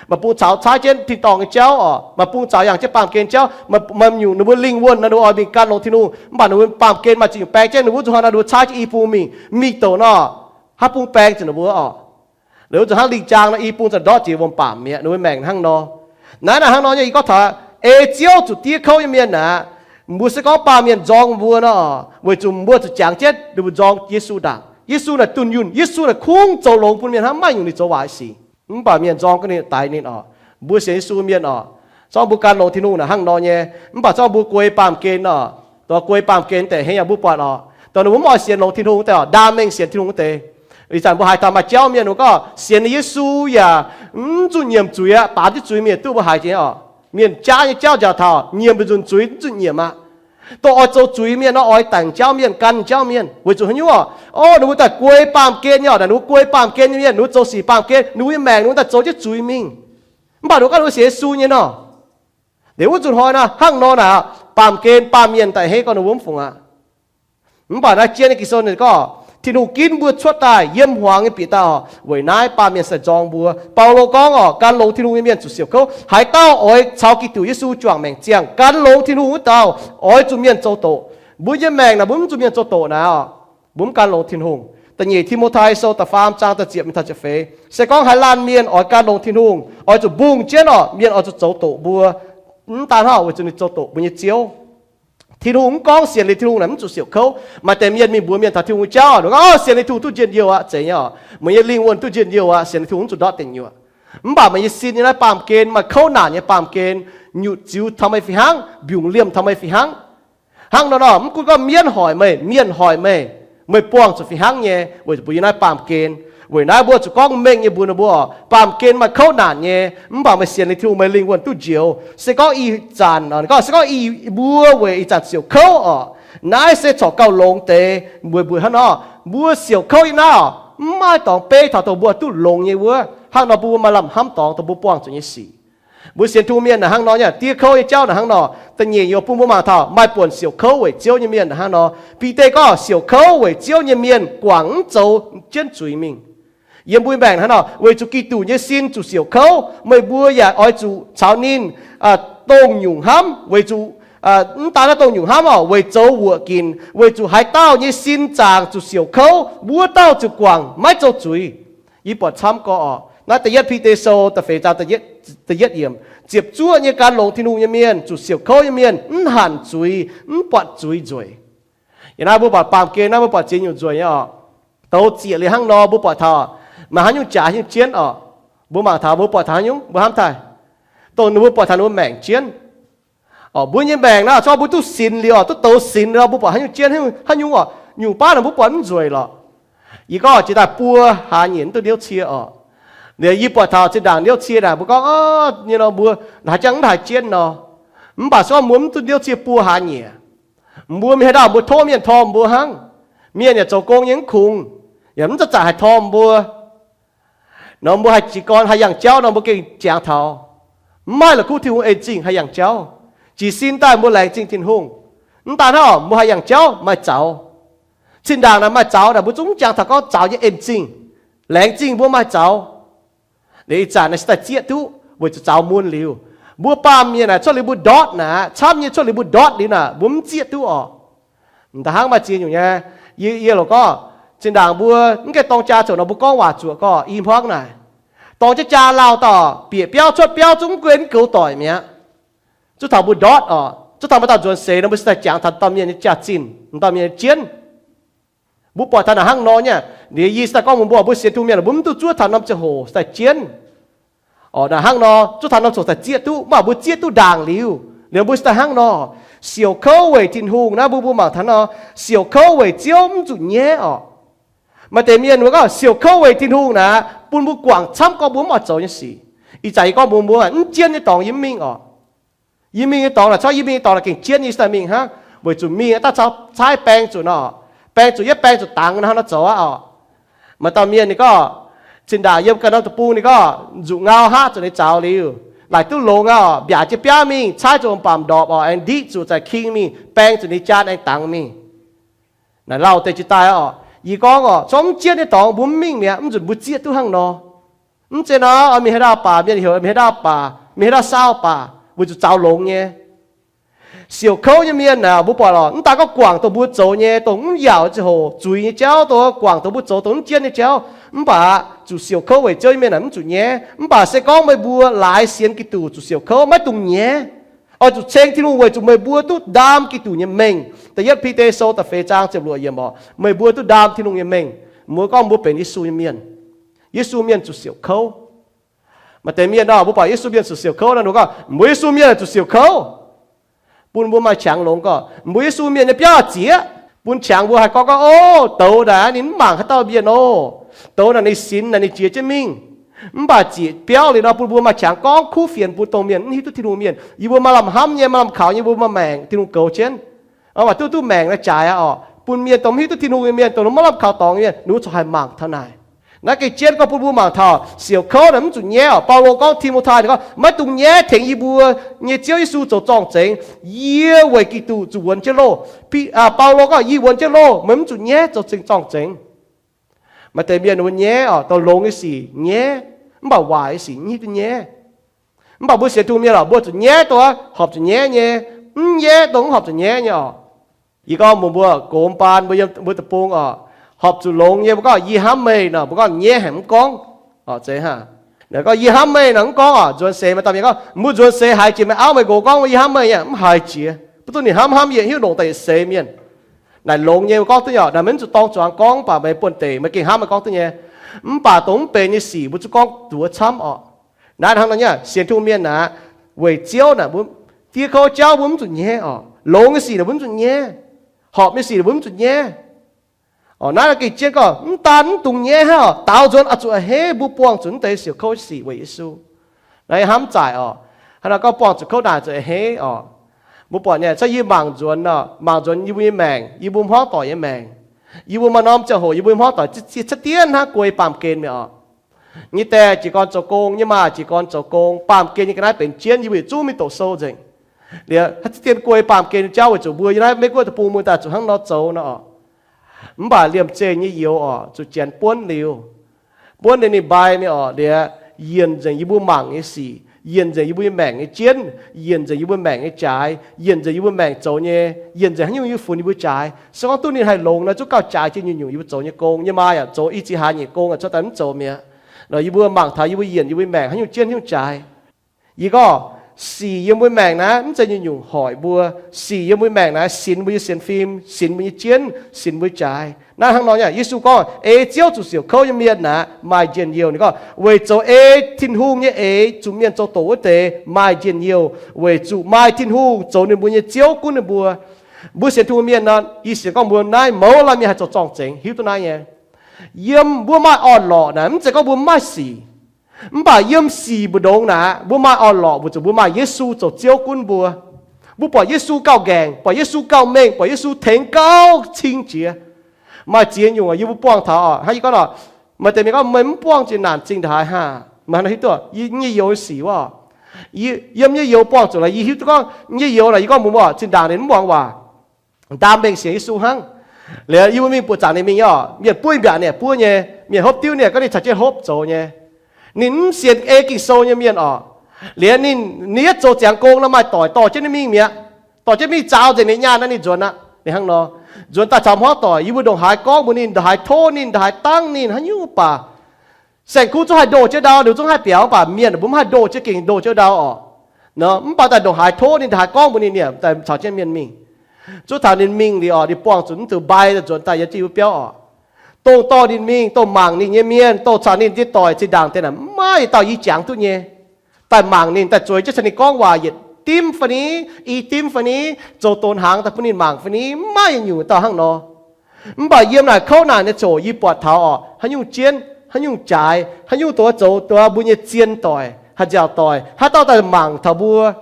maaih bung zaux caaiv jienv tin-dorngh nyei jauv oc, maaih bung zaux yangh jienv baamh gen jauv, maaih nyungc ninh mbuo lingh wuonh nor ninh mbuo oix mingh gan longx Tin-Hungh, mv baac ninh mbuo baamh gen maaih ziex nyungc baeng jienv, ninh mbuo zuqc hnoi nor ninh mbuo caaiv jienv i bung mingh, mingh doqc nor, haaix bung baeng zuqc ninh mbuo oc. Liuz zuqc hnangv lingh jaang nor i bung za'ndortv jiex wuom-baamc mi'aqv. Ninh mbuo maengc hnangv nor. Naaiv naaic hnangv nor nyei, yie gorngv taux ei Ziouv zuqc diev kouv nyei mienh aqv. Mbuo se gorngv baamh mienh nzorng mbuo nor, weic zuqc mbuo zuqc jangx jienv ninh mbuo nzorng Yesu ndaangc. Yesu naaic dunh yunh, Yesu naaic kungx zoux longx bun mienh hnangv, maiv nyungc ninh zoux waaic sic. Mv baac mienh nzorng gunv ninh, daix ninh oc. Mbuo sienx Yesu mienh oc, zorngv mbuo gan longx Tin-Hungh naaic hnangv nor nyei. Mv baac zorngv mbuo guei baamh gen oc, dongh guei baamh gen deix heng yaac mbuo buatc oc, dongh ninh mbuo mv oix sienx longx Tin-Hungh deix oc, ndaam mengh sienx Tin-Hungh deix. Ih zanc mbuo haiz taux maaih jauv mienh mbuo gorngv sienx Yesu yaac mv zuqc nyiemc zuiz aqv, baamz jienv zuiz mienh duqv. Mbuo haiz jiex oc, mienh jaav nyei jauv njaaux taux nyiemc mbuo nzunc zuiz mv zuqc nyiemc aqv. Dongh oix zoux zuiz mienh nor, oix daengc jauv mienh, gan jauv mienh. Weic zuqc haaix nyungc oc? O, ninh mbuo daaih guei baamh gen nyei oc, ninh mbuo guei baamh gen nyei mienh, ninh mbuo zoux sic baamh gen, ninh mbuo nyei maengc ninh mbuo daaih zoux jienv zuiz mingh. Mv baac ninh mbuo gorngv ninh mbuo sienx Yesu nyei nor, liuz wuov nzunc hnoi nor hnangv nor naaic, baamh gen baamh mienh daaih a'hneiv gorngv ninh mbuo mv fungc aqv. Mv baac naaiv jien nyei Ging-Sou ninh gorngv, Tin-Hungh ginv mbuo cuotv daaih yiem hmuangx nyei bieqc daaih oc, weic naaiv baamh mienh se nzorng mbuo. Baulo gorngv oc, gan longx Tin-Hungh nyei mienh zuqc siouc kouv. Haaix dauh oix caux Giduc Yesu juangc maengc ziangh, gan longx Tin-Hungh wuov dauh oix zuqc mienh zoux doqc. Mbuo nyei maengc naaic mbuo mv zuqc mienh zoux doqc naaic oc, mbuo mv gan longx Tin-Hungh. Da'nyeic Ti^mo^tai Sou da'faam zaang da'ziepc mingh taux ziepc feix se gorngv haaix laanh mienh oix gan longx Tin-Hungh, oix zuqc mbungh jienv oc, mienh oix zuqc zoux doqc mbuo. Mv daan hnangv, weic zuqc ninh zoux doqc mbuo nyei Ziouv. Tin-Hungh mv gorngv sienx liuz Tin-Hungh naaic mv zuqc siouc kouv. Maaih deix mienh mingh mbuox mienh taux Tin-Hungh nyei jauv, ninh gorngv, sienx liuz Tin-Hungh duqv njien-youh aqv, zeiz nyei oc. Meih nyei lingh wuonh duqv njien-youh aqv, sienx liuz Tin-Hungh mv zuqc ndortv deic nyuoqc. Mv baac meih nyei sin nyei naaiv baamh gen maaih kouv naanc nyei baamh gen, nyutc ziux taux meih fih hnangv, mbiungc liemh taux meih fih hnangv. Hnangv nor nor, mv gunv gorngv mienv hoic meih, mienh hoic meih, meih buangh zuqc fih hnangv nyei, weic zuqc mbuo yiem naaiv baamh gen. Weic naaiv mbuo zuqc gorngv mengh nyei mbuox ninh mbuo, baamh gen maaih kouv naanc nyei, mv baac meih sienx liuz Tin-Hungh meih lingh wuonh duqv njoux. Se gorngv ih zanc, gorngv se gorngv ih mbuo weic ih zanc siouc kouv oc, naaiv se corc gauh longx deix. Mbuo mbuo hnangv nor, mbuo siouc kouv yiem naaiv oc, mv maaih dorngx beiv taux dongh mbuo duqv longx nyei wuov. Hnangv nor mbuo maaih lamh hnamv dorngx dongh mbuo buangh zuqc nyei sic. Mbuo sienx Tin-Hungh mienh naaic hnangv nor nyei, diev kouv nyei jauv naaic hnangv nor. Da'nyeic youz bun mbuo mangc taux maaih buonc siouc kouv weic Ziouv nyei mienh naaic hnangv nor. Bide gorngv siouc kouv weic Ziouv nyei mienh guangc mv zoux jienv zuiz mingh. Yiem mbuo maengc hnangv nor, weic zuqc Giduc nyei sin zuqc siouc kouv, meih mbuo yaac oix zuqc caux ninh dongh nyungc hnamv, weic zuqc mv daan naaiv dongh nyungc hnamv oc, weic zoux wuoqc ginc, weic zuqc haaix dauh nyei sin zaangc zuqc siouc kouv, wuov dauh ziouc guangc maiv zoux zuiz. Yie buatc camv gorx oc, naaiv da'yietv Bide Sou da'feix zaang da'yietv yiemc, ziepc zuoqv nyei gan longx Tin-Hungh nyei mienh, zuqc siouc kouv nyei mienh mv hanc zuiz, mv buatc zuiz nzueic. Yiem naaiv mbuo buatc baamh gen naaiv mbuo buatc ziex nyungc nzueic nyei oc. Douz zieqc liuz hnangv nor mbuo buatc taux maaih haaix nyungc jaax haaix nyungc jienv oc. Mbuo mangc taux mbuo buatc taux haaix nyungc mbuo hnamv taaih, dongh ninh mbuo buatc taux ninh mbuo maengc jienv oc. Mbuo nyei maengc naaiv, corc mbuo duqv sinx liuz oc, duqv douz sinx liuz, mbuo buatc haaix nyungc jienv haaix nyungc oc. Nyungc baav naaic mbuo buatc mv nzueic lorqc. Yie gorngv jiex daaih buo hlaax nyieqc mv duqv niouv cie oc. Liuz yie buatc taux zinh ndaangc niouv cie naaic mbuo gorngv, nyei nor mbuo haaix jangx mv haih jienv nor. Mv baac se gorngv mbuo mv duqv niouv cie buo hlaax nyieqc, mbuo mingh haaix ndau mbuo tov mienh torm mbuo hnangv. Mienh yaac zoux gong nyei mv kungx, yaac mv zanc-zanc haih torm mbuo. Nor mbuo haih jiez gorn haih yangh jauv nor mbuo gengh jangx taux, mv maaih la'kuqv Tin-Hungh en zingh haih yangh jauv. Jiez sin daaih mbuo laengz zingh Tin-Hungh. Mv daan hnangv, mbuo haih yangh jauv maaih zaux. Zinh ndaangc naaic maaih zaux naaic mbuo zungv mv jangx taux gorngv zaux nyei en zingh. Laengz zingh mbuo maaih zaux. Liuz ih zanc naaiv se daaih zieqv duqv weic zuqc zaux mun liuz. Mbuo baamh mienh naaic cuotv liuz mbuo ndortv naaic, camv nyei cuotv liuz mbuo ndortv liuz naaic mbuo mv zieqv duqv oc. M'daaih hnangv maaih ziex nyungc nyei, yie, yie loc gorngv, zinh ndaangc mbuo mv gaengh dorng jaa ziouc nor mbuo gorngv waac zuoqc gorngv i hmuangv naaic, dorng jienv jaa lauh dauh bieqc biauv cuotv biauv zungv mv gunv goux doic mi'aqv. Zungv taux mbuo ndortv oc, zungv taux maaih dauh nzuonx seix nor mbuo se daaih jangx taux dauh mienh nyei jaax-zinh, dauh mienh nyei jienv. Mbuo buatc taux naaic hnangv nor nyei. Liuz yie se daaih gorngv mbuo, mbuo sienx Tin-Hungh mienh mbuo mv duqv zuov taux norm ziangh hoc se daaih jienv. Oc, naaic hnangv nor zuov taux norm ziangh hoc daaih zieqv duqv, mv baac mbuo zieqv duqv ndaangc liuz, liuz mbuo se daaih hnangv nor, siouc kouv weic Tin-Hungh naaiv mbuo, mbuo mangc taux nor, siouc kouv weic Ziouv mv zuqc nyaiv oc. Maaih deix mienh mbuo gorngv siouc kouv weic Tin-Hungh naaic bun mbuo guangc camv gorngv mbuo mv oix zoux nyei sic. Ih zanc yie gorngv mbuo, mbuo mv jienv nyei dorngx yie mv mingh oc. Yie mingh nyei dorngx naaic, corc yie mingh nyei dorngx naaic gengh jienv, yie se daaih mingh hnangv, weic zuqc mingh daaih caux caaiv baeng zuqc nor, baeng zuqc yietv baeng zuqc dangx nor hnangv nor zoux aqv oc. Maaih dauh mienh ninh gorngv, zinh ndaangc yiem ganh norm deic-bung ninh gorngv nzuqc ngau haqv zuqc ninh zaux liuz, laaic duqv longx aqv oc, mbiaac jienv biaav mingh, caaiv zuqc mv baac ndorpc oc, aengx ndiqv zuqc za'gengh mingh, baeng zuqc ninh jaan aengx dangx mingh. Naaic lauh deix jiex daaih oc. Yie gorngv oc, corc mv jienv nyei dorngx mbuo mv mingh mi'aqv, mv nzunc mbuo zieqv duqv hnangv nor. Mv zeiz nor, oix mingh haaix ndau baac, mienh heuc mingh haaix ndau baac, mingh haaix ndau saau baac, weic zuqc zaux longx nyei. Siouc kouv nyei mienh naaic, mbuo buatc lorqc, mv daan gorngv guangc dongh mbuo zoux nyei, dongh mv yaauc ziangh hoc zuiz nyei jauv, dongh guangc dongh mbuo zoux dongh mv jienv nyei jauv, mv baac zuqc siouc kouv weic Ziouv nyei mienh naaic mv zuqc nyaiv. Mv baac se gorngv meih mbuo laaix sienx Giduc zuqc siouc kouv, maiv dungx nyaiv. Oix zuqc ceng Tin-Hungh weic zuqc meih mbuo duqv ndaam Giduc nyei mengh. Da'yietv Bide Sou da'feix zaang ziepc luoqc yiemc oc, meih mbuo duqv ndaam Tin-Hungh nyei mengh. Mbuo gorngv mbuo benx Yesu nyei mienh. Yesu mienh zuqc siouc kouv. Maaih deix mienh nor, mbuo buatc Yesu mienh zuqc siouc kouv nor, ninh gorngv mbuo Yesu mienh zuqc siouc kouv, bun mbuo maaih qangx longx gorqv mbuo Yesu mienh nyei biauv zieqv, bun qangx mbuo haih gorngv gorngv, O, douz naaic ninh mv mangc haaix dauh mienh oc. Douz naaic ninh sinx naaic ninh jiex jienv mingh. Mv baac zieqc biauv liuz nor bun mbuo maaih qangx gorngv kuv fienx bun dongh mienh mv hiuv duqv Tin-Hungh mienh. Yie mbuo maaih lamh hnamv nyei, maaih lamh kaux nyei, mbuo maaih maengc Tin-Hungh goux jienv. Mv baac duqv duqv maengc naaiv jaaix aqv oc, bun mienh dongh mv hiuv duqv Tin-Hungh nyei mienh, dongh mv maaih lamh kaux dorngx nyei mienh, ninh mbuo corc haih mangc taux naaic. Naaiv gengh jienv gorngv bun mbuo mangc taux siouc kouv naaic mv zuqc nyaiv oc. Baulo gorngv Ti^mo^tai, ninh gorngv, Maiv dungx nyaiv tengx yie mbuo nyei Ziouv Yesu zoux zorng-zengx. Yie weic Giduc zuqc wuonx jienv loh. Baulo gorngv, Yie wuonx jienv loh. Meih mv zuqc nyaiv zoux zengx zorng-zengx. Maaih deix mienh mbuo nyaiv oc, dongh longx nyei sic nyaiv, mv baac waaic nyei sic mv hiuv duqv nyaiv. Mv baac mbuo sienx Tin-Hungh mienh oc, mbuo zuqc nyaiv dongh horpc zuqc nyaiv nyei, mv nyaiv dongh mv horpc zuqc nyaiv nyei oc. Yie gorngv mbuox mbuo gox baan mbuo yiem mbuo deic-bung oc, horpc zuqc longx nyei mbuo gorngv, Yie hnamv meih nor, mbuo gorngv nyaiv haic mv gorngv. Gorngv, Yie hnamv meih nor mv gorngv oc. Nzuonx seix maaih dauh mienh gorngv, Mbuo nzuonx seix haiz jiex meih auv meih nqox gorngv, Yie hnamv meih, yaac mv haiz jiex. Mv duqv ninh hnamv hnamv yietc hiuv longc daaih yietc seix mienh. Naaic longx nyei mbuo gorngv duqv nyei oc. Naaic maiv zuqc dorng zuangx gorngv, mv baac meih buonv-deic meih gengh hnamv meih gorngv duqv nyei. Mv baac dongh mv benx nyei sic mbuo zuqc gorngv duqv camv oc. Naaiv hnangv nor nyei sienx Tin-Hungh mienh naaic, Weic Ziouv naaic, diev kouv jauv mbuo mv zuqc nyaiv oc. Longx nyei sic naaic mbuo mv zuqc nyaiv. Horpc nyei sic naaic mbuo mv zuqc nyaiv. Naaiv gengh jienv gorngv mv daan mv dungx nyaiv hnangv oc, daaux nzuonx oix zuqc a'hneiv mbuo buangh zuqc mv deix siouc kouv sic weic Yesu. Naaiv hnamv zaaic oc. Hnangv naaiv gorngv buangh zuqc kouv naanc zuqc a'hneiv oc. Mbuo buatc nyei, cuotv yie mangc nzuonx oc, mangc nzuonx yie mbuo nyei maengc, yie mbuo hmuangv doic nyei maengc. Yie mbuo maaih norm ziangh hoc yie mbuo hmuangv doic cuotv dien hnangv guei baamh gen mi'aqv oc. Yie nyei die jiez gorn zoux gong, yie nyei maa jiez gorn zoux gong, baamh gen nyei ga'naaiv benx jienv, yie mbuo yietc zungv mingh doqc sou nzengc. Liuz cuotv dien guei baamh gen nyei jauv weic zuqc mbuo yiem naaiv Meiv Guoqv deic-bung mbuo daaih zuqc hnangv nor zoux nor oc. Mv baac liemh zeih nyei youz oc, zuqc janx buonv liuz. Buonv liuz ninh mbai mingh oc, liuz yienc nzengc yie mbuo mangc nyei sic, yienc nzengc yie mbuo nyei maengc nyei jienv, yienc nzengc yie mbuo maengc nyei jaaix, yienc nzengc yie mbuo maengc zoux nyei, yienc nzengc haaix nyungc yie funx yie mbuo jaaix. Se gorngv duqv ninh haih longx nor, zungv gauh jaaix jienv nyungc-nyungc yie mbuo zoux nyei gong. Yie maa yaac zoux i ziex hlaax nyei gong, cuotv daaih mv zoux mi'aqv. Nor yie mbuo mangc taux yie mbuo yienc yie mbuo maengc haaix nyungc jienv haaix nyungc jaaix. Yie gorngv sic yiem mbuo maengc naaiv mv zeiz nyungc-nyungc hoic mbuo. Sic yiem mbuo maengc naaiv sinx mbuo nyei sienx fim, sinx mbuo nyei jienv, sinx mbuo jaaix. Naaiv hnangv nor nyei, Yesu gorngv ei Ziouv zuqc siouc kouv nyei mienh aeqv, maaih njien-youh. Ninh gorngv weic zoux ei Tin-Hungh nyei eix, zuqc mienh zoux doqc wuov deix maaih njien-youh, weic zuqc maaih Tin-Hungh zoux ninh mbuo nyei Ziouv gunv ninh mbuo. Mbuo sienx Tin-Hungh mienh nor, ih sienx gorngv mbuo naaiv mouz laanh mienh haih zoux zorng-zengx, hiuv duqv naaiv nyei. Yiem mbuo maaih orn-lorqc naaic, mv zeiz gorngv mbuo mv maaih sic. Mv baac yiem sic mbu'ndongx naaic, mbuo maaih orn-lorqc weic zuqc mbuo maaih Yesu zoux Ziouv gunv mbuo. Mbuo buatc Yesu gauh nqaengc, buatc Yesu gauh mengh, buatc Yesu tengx gauh cing jiex. Maaih ziex nyungc yie mbuo buangh taux oc, hnangv yie gorngv oc, maaih deix mienh gorngv meih mv buangh zinh naanc zingh ndongc haaix haah? Meih hnangv hiuv duqv yie nyei youz sic wuov. Yiem yie youz buangh zuqc laaix yie hiuv duqv gorngv yie youz naaic, yie gorngv mbuo oc, zinh ndaangc ninh mv muangx waac. Ndaam mengh sienx Yesu hnangv. Liuz yie mbuo mingh buoqc zaangc ninh mingh nyei oc, mienh buov mbiaauc ninh buov nyei, mienh hopv diuv ninh gorngv ninh caux jienv hopv zoux nyei. Ninh mv sienx ei Ging-Sou nyei mienh oc. Liuz ninh, ninh yietv zoux ziangx gong nor maaih doic dorh jienv ninh mingh mi'aqv. Dorh jienv mingh zaaux nzengc ninh nyaanh naaiv ninh nzuonx aqv. Ninh hnangv nor nzuonx daaih caux hmuangv doic, yie mbuo ndongc haaix gorngv mbuox ninh, ndongc haaix tov ninh, ndongc haaix dangv ninh, haaix nyungc baac saeng-kuv zungv haih ndoh jienv ndau, ninh zungv haih biaux, mv baac mienh mbuo mv haih ndoh jienv, gengh ndoh jienv ndau oc. Nor mv baac daaih ndongc haaix tov ninh, ndongc haaix gorngv mbuox ninh, ninh daaih caux jienv mienh mingh. Zungv taux ninh mingh liuz oc, ninh buangh zuqc mv zuqc mbai daaih nzuonx daaih yiem jienv yie mbuo biauv oc. Dongh dorh ninh mingh, dongh mangc ninh nyei mienh, dongh caux ninh nyei doic zinh ndaangc deix naaic, mv maaih dauh yie jangx duqv nyei. Daaih mangc ninh, daaih zueiz jienv caux ninh gorngv waac yietc dimv fai ni, i dimv fai ni, zoux donx hnaangx daaih bun ninh mangc fai ni, mv maaih yietc nyungc dauh hnangv nor. Mv baac yiem naaic kouv naanc nyei ziangh hoc yie buatc taux oc, haaix nyungc jienv, haaix nyungc jaaix, haaix nyungc dongh zoux dongh mbuo nyei zien doic, haih nziaauc doic, haaix dauh daaih mangc taux mbuo.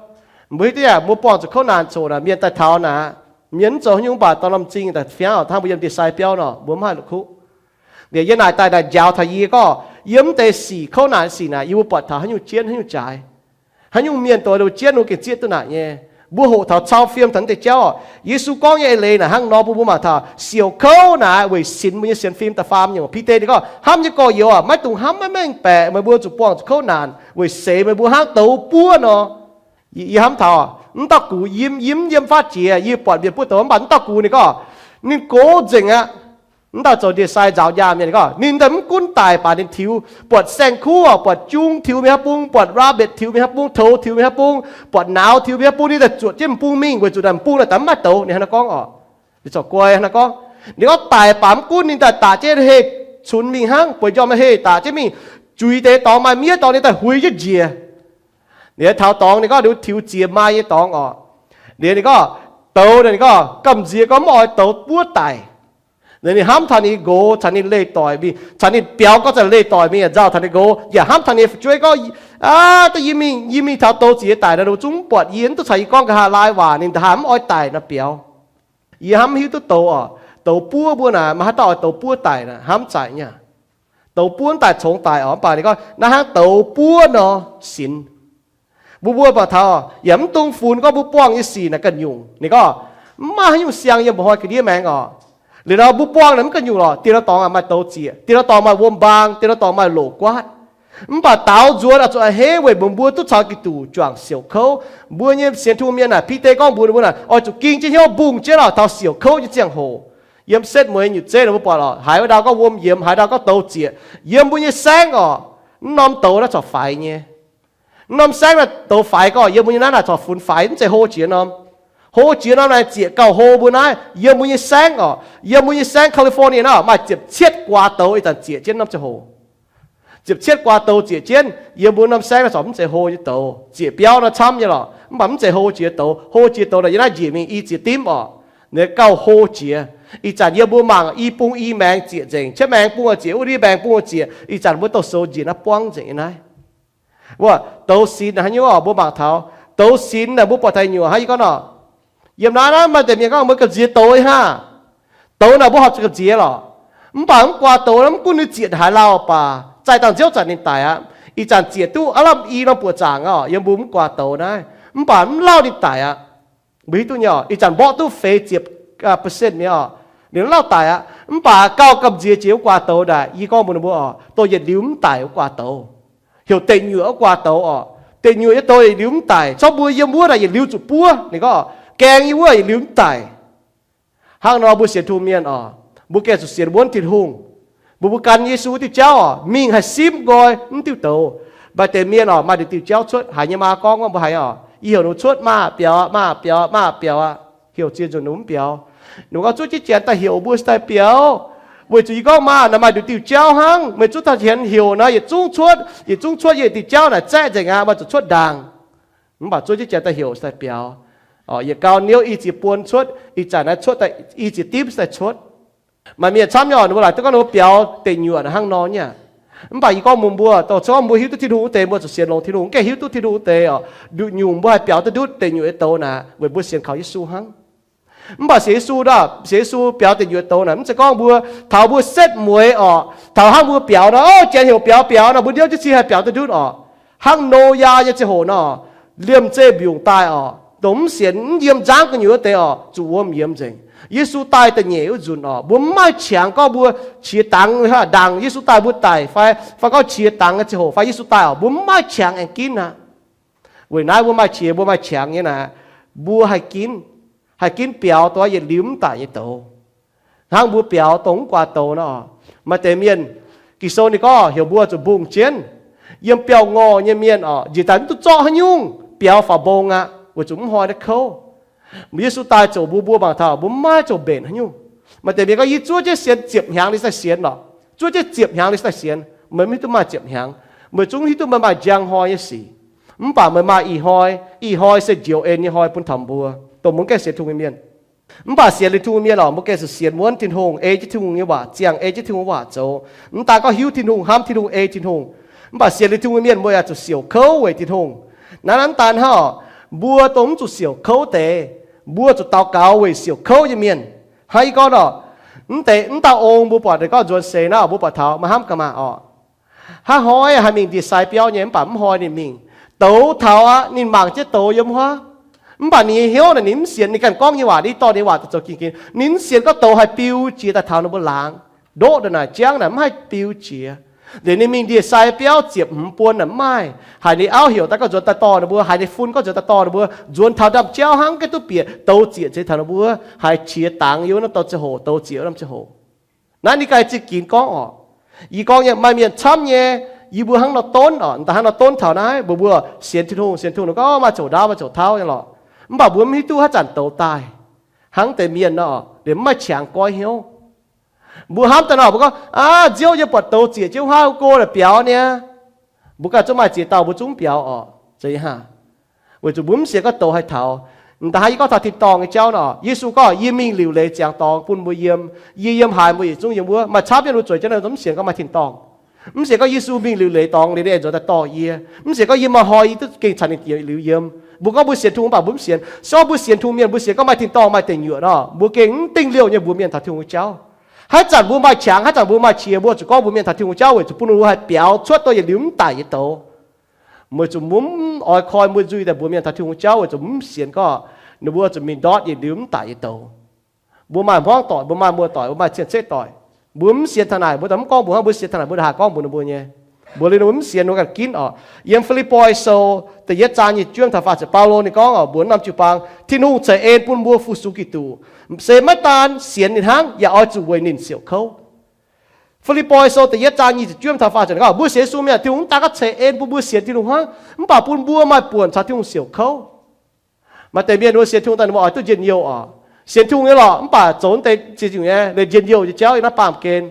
Mbuo hiuv duqv yaac mbuo buangh zuqc kouv naanc ziangh hoc naaic, mienh daaih taux naaic, mienh mv zoux haaix nyungc, mv baac dorh norm m'zing daaih fiangv oc, hnangv mbuo yiem ndie-sai biauv nor, mbuo mv haih la'kuqv. Liuz yie naaic daaih naaic njaaux taux yie gorngv, yiem mv deix sic, kouv naanc sic naaic, yie mbuo buatc taux haaix nyungc jienv, haaix nyungc jaaix, haaix nyungc mienh dongh jienv ninh gengh zieqv duqv naaic nyei. Mbuo hoqc taux cau fiem taux naaiv deix jauv oc. Yesu gorngv nyei eix leiz naaic hnangv nor, mbuo, mbuo mangc taux siouc kouv naaic weic sinx mbuo nyei sienx fim da'faam nyungc. Bide ninh gorngv, hnamv nyei gorx-youz aac, maiv dungx hnamv maiv mengh baeqc meih mbuo zuqc buangh zuqc kouv naanc weic seix meih mbuo hnangv douz buov nor. Yie, yie hnamv taux mv dauh gux, yie, yie mv yiem fatv jiex, yie buatc mienh buov douz, mv baac mv dauh gux ninh gorngv, ninh gox nzengc aqv. Mv dauh zoux ndie-sai nzaaux nyaah mienh ninh gorngv, ninh daaih mv gunv daic baac ninh tiux, buatc saeng-kuv oc, buatc jung tiux mingh haaix bung, buatc rabbit tiux mingh haaix bung, toux tiux mingh haaix bung, buatc nauz tiux mingh haaix bung, ninh daaih zuoqc jienv m'bung mingh weic zuqc naaic m'bung naaic daaih mv maaih douz. Ninh hnangv nor gorngv oc. Ninh corc guai hnangv nor gorngv. Ninh gorngv daic baac mv gunv ninh daaih daqc jienv heh cunx mingh hnangv, bueix njormh heh daqc jienv mingh, juix deix dorngx maaih miev dorngx ninh daaih huix jienv njiec. Liuz taux dorngx ninh gorngv ninh tiux ziex maaih nyei dorngx oc. Liuz ninh gorngv, douz ninh gorngv gamh nziex gorngv mv oix douz buov daic. Liuz ninh hnamv taux ninh nqox caux ninh leih doic mingh, caux ninh biaux gorngv za'gengh leih doic mingh yaac nzauh taux ninh nqox, yaac hnamv taux ninh fu'jueiv gorngv, aav, da'yie mingh, yie mingh taux douz ziex daic nor, ninh zungv mv buatc yie, mv duqv caux yie gorngv nqa'haav lai waac, ninh nqa'haav mv oix daic nor biaux. Yie hnamv hiuv duqv douz oc. Douz buov mbuo naaic, maaih haaix dauh oix douz buov daic naaic? Hnamv zaaic nyei. Douz buov mv daic congx daic oc, mv baac ninh gorngv naaiv hnangv douz buov nor sinx. Mbuo mbuo mangc taux yaac mv dungx funx gorngv mbuo buangh nyei sic naaic ganh nyungc. Ninh gorngv, mv maaih haaix nyungc siang yiem mba'hnoi ga'ndiev maengx oc. Liuz nor mbuo buangh naaic mv ganh nyungc lorqc. Diex lorz dorngx maaih douz zieqc, diex lorz dorngx maaih wuom mbaang, diex lorz dorngx maaih loqc guaatv. Mv baac daaux nzuonx oix zuqc a'hneiv weic mbuo mbuo duqv caux Giduc juangc siouc kouv. Mbuo nyei sienx Tin-Hungh mienh naaic, Bide gorngv mbuox ninh mbuo naaic, oix zuqc ging jienv hnyouv mbungh jienv oc, taux siouc kouv nyei ziangh hoc. Yiem setv mueiz nyutc zeiv ninh mbuo buatc lorqc, haiz wuov ndau gorngv wuom yiemx, haiz ndau gorngv douz zieqc. Yiem mbuo nyei saengv oc, mv norm douz naaiv corc faix nyei. Mv norm saengv naaiv douz faix gorngv yiem mbuo nyei naaiv naaic corc funx faix, mv zeiz hlo jiex norm. Hlo jiex norm naaiv zieqc gauh hlo mbuo naaiv, yiem mbuo nyei saengv oc, yiem mbuo nyei saengv California naaiv maaih ziepc cietv guaax douz ih zanc zieqc jienv norm ziangh hoc. ziepc cietv guaa douz ziec jienv. Yiem mbuo norm saengv naaiv corc mv zeiz hlo nyei douz, ziec biauv nor camv nyei lorqc, mv baac mv zeiz hlo jiex douz. Hlo jiex douz naaic yiem naaiv njiec mingh i ziex dimv orqc. Naaiv gauh hlo jiex. Ih zanc yiem mbuo mangc i bung i maengx ziec nzengc, cietv maengx bung ziec, wuov ndiev maengx bung ziec. Ih zanc mbuo douz-sou njiec naaiv buangv nzengc nyei naaiv. Wuov douz sinx haaix nyungc orqc? Mbuo mangc taux douz sinx naaic mbuo buatc daaih nyuoqc hnangv yie gorngv nor. Yiem naaiv naaiv maaih deix mienh gorngv mbuo gamh nziex douz hnangv. Douz naaic mbuo horpc zuqc gamh nziex lorqc. Mv baac mv guaa douz naaiv mv gunv ninh ziec haaix lauh baac, zaih dangh nziouv zanc ninh daic aqv. Ih zanc ziec duqv aav lamh i norm buoqc zaangc orqc, yiem mbuo mv guaa douz naaiv, mv baac mv lauh ninh daic aqv. Mbuo hiuv duqv nyei orqc, ih zanc mborqv duqv feix ziepc percent nyei orqc, ninh mv lauh daic aqv. Mv baac gauh gamh nziex jiex wuov guaa douz naaic, yie gorngv mbuox ninh mbuo orqc, dongh yietc liuz mv daic wuov guaa douz, heuc deic nyuoqc wuov guaa douz orqc. Deic nyuoqc nyei douz yietc liuz mv daic, corc mbuo yiem wuov naaic yietc liuz zuqc buov. Ninh gorngv, gaeng yiem wuov yietc liuz mv daic. Hnangv nor mbuo sienx Tin-Hungh mienh orqc, mbuo gengh zuqc sienx wuonv Tin-Hungh. Mbuo, mbuo gan Yesu diuh jauv orqc, mingh haih simv nqoi mv diuh douz. Maaih deix mienh orqc, maaih deix diuh jauv cuotv, haiz nyei maa gorngv wuov mbuo haiz orqc, yie heuc ninh cuotv maah biaux, maah biaux, maah biaux aqv. Heuc ziex nzunc ninh mv biaux. Ninh gorngv, zuov jienv janx daaih heuc mbuo daaih biaux. Weic zuqc yie gorngv maah, naaiv maaih nduqc diuh jauv hnangv, meih zuov taux janx heuc nor, yietc zungv cuotv, yietc zungv cuotv, yie diuh jauv naaic zaeqv nzengc aqv, maaih zuqc cuotv ndaangc. Mv baac zuov jienv janx daaih heuc daaih biaux. Yietc gau niouv i ziex buon cuotv, ih zanc naaiv cuotv daaih i ziex dimv daaih cuotv. Maaih mienh camv nyei orqc, ninh mbuo laaic duqv gorngv ninh mbuo biaux deic nyuoqc hnangv nor nyei. Mv baac yie gorngv mbuox mbuo, dongh se gorngv mbuo hiuv duqv Tin-Hungh wuov deix, mbuo zuqc sienx longx Tin-Hungh, gengh hiuv duqv Tin-Hungh wuov deix orqc, nduqc nyungc mbuo haih biaux duqv ndutv deic nyuoqc nyei douz naaic, weic mbuo sienx kaux Yesu hnangv. Mv baac sienx Yesu, sienx Yesu biaux deic nyuoqc douz naaic, mv zeiz gorngv mbuo taux mbuo setv mueiz orqc, taux hnangv mbuo biaux nor, janx heuc biaux biaux nor, mbuo niouv jienv cin haih biaux duqv ndutv orqc. Hnangv Noyaa nyei ziangh hoc nor, liemh zeih mbiungc daaih orqc, dongh mv sienx mv yiem nzangv gu'nyuoz wuov deix orqc, zuqc wuom yiemx nzengc. Yesu daaih da'nyeic wuov nzunc orqc, mbuo mv maaih qangx gorngv mbuo qiex dangx, ndaangc Yesu daaih mbuo daic fai, fai gorngv qiex dangx nyei ziangh hoc fai Yesu daaih orqc, mbuo mv maaih qangx aengx ginv aqv. Weic naaiv mbuo maaih qiex, mbuo maaih qangx nyei naaic, mbuo haih ginv, haih ginv biaux dongh yietc liuz mv daic nyei douz. Hnangv mbuo biaux dongh mv guaax douz nor. Maaih deix mienh, Ging-Sou ninh gorngv heuc mbuo zuqc mbungh jienv. Yiem biauv-ngorh nyei mienh orqc, njiec daaih mv duqv zorqv haaix nyungc, biaux faaux mbong aqv, weic zuqc mv hnoi naaiv kouv. Yesu daaih ziouc mbuo, mbuo mangc taux mbuo mv maaih ziouc mbenc haaix nyungc. Maaih deix mienh gorngv, yie zuov jienv sienx ziepc hnyangx liuz daaih sienx orqc. Zuov jienv ziepc hnyangx liuz daaih sienx, meih mv hiuv duqv maaih ziepc hnyangx. Meih zungv hiuv duqv meih maaih njang hnoi nyei sic. Mv baac meih maaih ih hnoi, ih hnoi se njoux en nyei hnoi bun taux mbuo, dongh mbuo mv gaengh sienx Tin-Hungh nyei mienh. Mv baac sienx liuz Tin-Hungh mienh orqc, mbuo gengh zuqc sienx wuonv Tin-Hungh, ei jienv Tin-Hungh nyei waac ziangh, ei jienv Tin-Hungh waac zoux. Mv daan gorngv hiuv Tin-Hungh, hnamv Tin-Hungh, ei Tin-Hungh. Mv baac sienx liuz Tin-Hungh mienh mbuo yaac zuqc siouc kouv weic Tin-Hungh. Naaiv, naaiv mv daan hnangv orqc, mbuo dongh mv zuqc siouc kouv deix, mbuo zuqc daux gaux weic siouc kouv nyei mienh. Hnangv yie gorngv orqc, mv deix mv dauh ong mbuo buatc deix gorngv nzuonx seix naaiv orqc, mbuo buatc taux maaih hnamv gaax maah orqc. Hnangv hnoi haih mingh ndie-sai biauv nyei, mv baac mv hnoi ninh mingh. Douz taux aqv, ninh mangc jienv douz yiem wuov. Mv baac ninh nyei hnyouv naaic ninh mv sienx, ninh ganh gorngv nyei waac, ninh dorh ninh nyei waac daaih zoux ging-ging. Ninh mv sienx gorngv douz haih biu jiex daaih taux ninh mbuo laangz. Ndoqv naaic, naaic jangv naaic mv haih biu jiex. Liuz ninh mingh ndie-sai biauv ziepc hmz buon naaic mv maaih. Haiz ninh auv heuc daaih gorngv nzuonx daaih dorh ninh mbuo, haiz ninh fun gorngv nzuonx daaih dorh ninh mbuo, nzuonx taux ndaamv-jauv hnangv, gaengh duqv bieqc douz zieqc zeix taux ninh mbuo, haiz qiex dangx yiem wuov norm douz ziangh hoc, douz zieqc wuov norm ziangh hoc. Naaiv ninh ganh za'gengh gorngv orqc. Yie gorngv nyei, maaih mienh camv nyei, yie mbuo hnangv nor donv orqc, daaih hnangv nor donv taux naaiv, mbuo, mbuo sienx Tin-Hungh, sienx Tin-Hungh gorngv maaih zoux ndaauv, maaih zoux tauv nyei lorqc. Mv baac mbuo mv hiuv duqv haaix zanc douz daaih. Hnangv deix mienh nor, liemh mv maaih qangx goiv hnyouv. Mbuo hnamv daaih nor, mbuo gorngv, aav, nziouv yie buatc douz zieqc jienv wuov go naaic biaux niaa. Mbuo ganh zungv maaih ziex dauh mbuo zungv mv biaux orqc. Zeiz hnangv. Weic zuqc mbuo mv sienx gorngv douz haih taux. M'daaih hnangv yie gorngv taux tin-dorngh nyei jauv nor, Yesu gorngv, yie mingh liuc leiz ziangx dorngx bun mbuo yiem. Yie yiem haaix, mbuo yietc zungv yiem wuov. Maaih camv yiem mbuo zueiz jienv mv sienx gorngv maaih tin-dorngh. Mv sienx gorngv Yesu mingh liuc leiz dorngx liuz ninh aengx nzuonx daaih dorh yie. Mv sienx gorngv yie maaih hnoi yie duqv gengh caux ninh yietc liuz yiem. Mbuo gorngv mbuo sienx Tin-Hungh mv baac mbuo mv sienx. Se gorngv mbuo sienx Tin-Hungh mienh, mbuo sienx gorngv maaih tin-dorngh maaih deic nyuoqc nor, mbuo gengh mv dingh liouh nyei mbuox mienh taux Tin-Hungh nyei jauv. Haaix zanc mbuo maaih qangx, haaix zanc mbuo maaih qiex, mbuo zuqc gorngv mbuox mienh taux Tin-Hungh jauv weic zuqc bun ninh mbuo haih biaux cuotv dongh yietc liuz mv daic nyei douz. Meih zuqc mv oix koi mbuo nzuih daaih mbuox mienh taux Tin-Hungh jauv weic zuqc mv sienx gorngv ninh mbuo zuqc mingh ndortv yietc liuz mv daic nyei douz. Mbuo maaih hmuangv doic, mbuo maaih muoz-doic, mbuo maaih cien-ceqv doic. Mbuo mv sienx taux naaic, mbuo daaih mv gorngv mbuox hnangv, mbuo sienx taux naaic mbuo daaih haih gorngv mbuox ninh mbuo nyei. Mbuox liuz ninh mbuo mv sienx, ninh mbuo ganh ginv orqc. Yiem Fi^lipv^poi Sou da'yietv zaang nyic ziepc juov mingh taux faah ziepc, Baulo ninh gorngv orqc, mbuox norm jiu-baang, Tin-Hungh ceix en bun mbuo fu-sux Giduc. Se maiv daan sienx ninh hnangv, yaac oix zuqc weic ninh siouc kouv. Fi^lipv^poi Sou da'yietv zaang nyic ziepc juov mingh taux faah ziepc gorngv, mbuo sienx Yesu mienh, Tin-Hungh mv daan gorngv ceix en bun mbuo sienx Tin-Hungh hnangv, mv baac bun mbuo maaih buonc caux Tin-Hungh siouc kouv. Maaih deix mienh mbuo sienx Tin-Hungh daaih ninh mbuo oix duqv njien-youh orqc. Sienx Tin-Hungh nyei lorqc, mv baac zoux deix ziex nyungc nyei leiz njien-youh nyei jauv yiem naaiv baamh gen.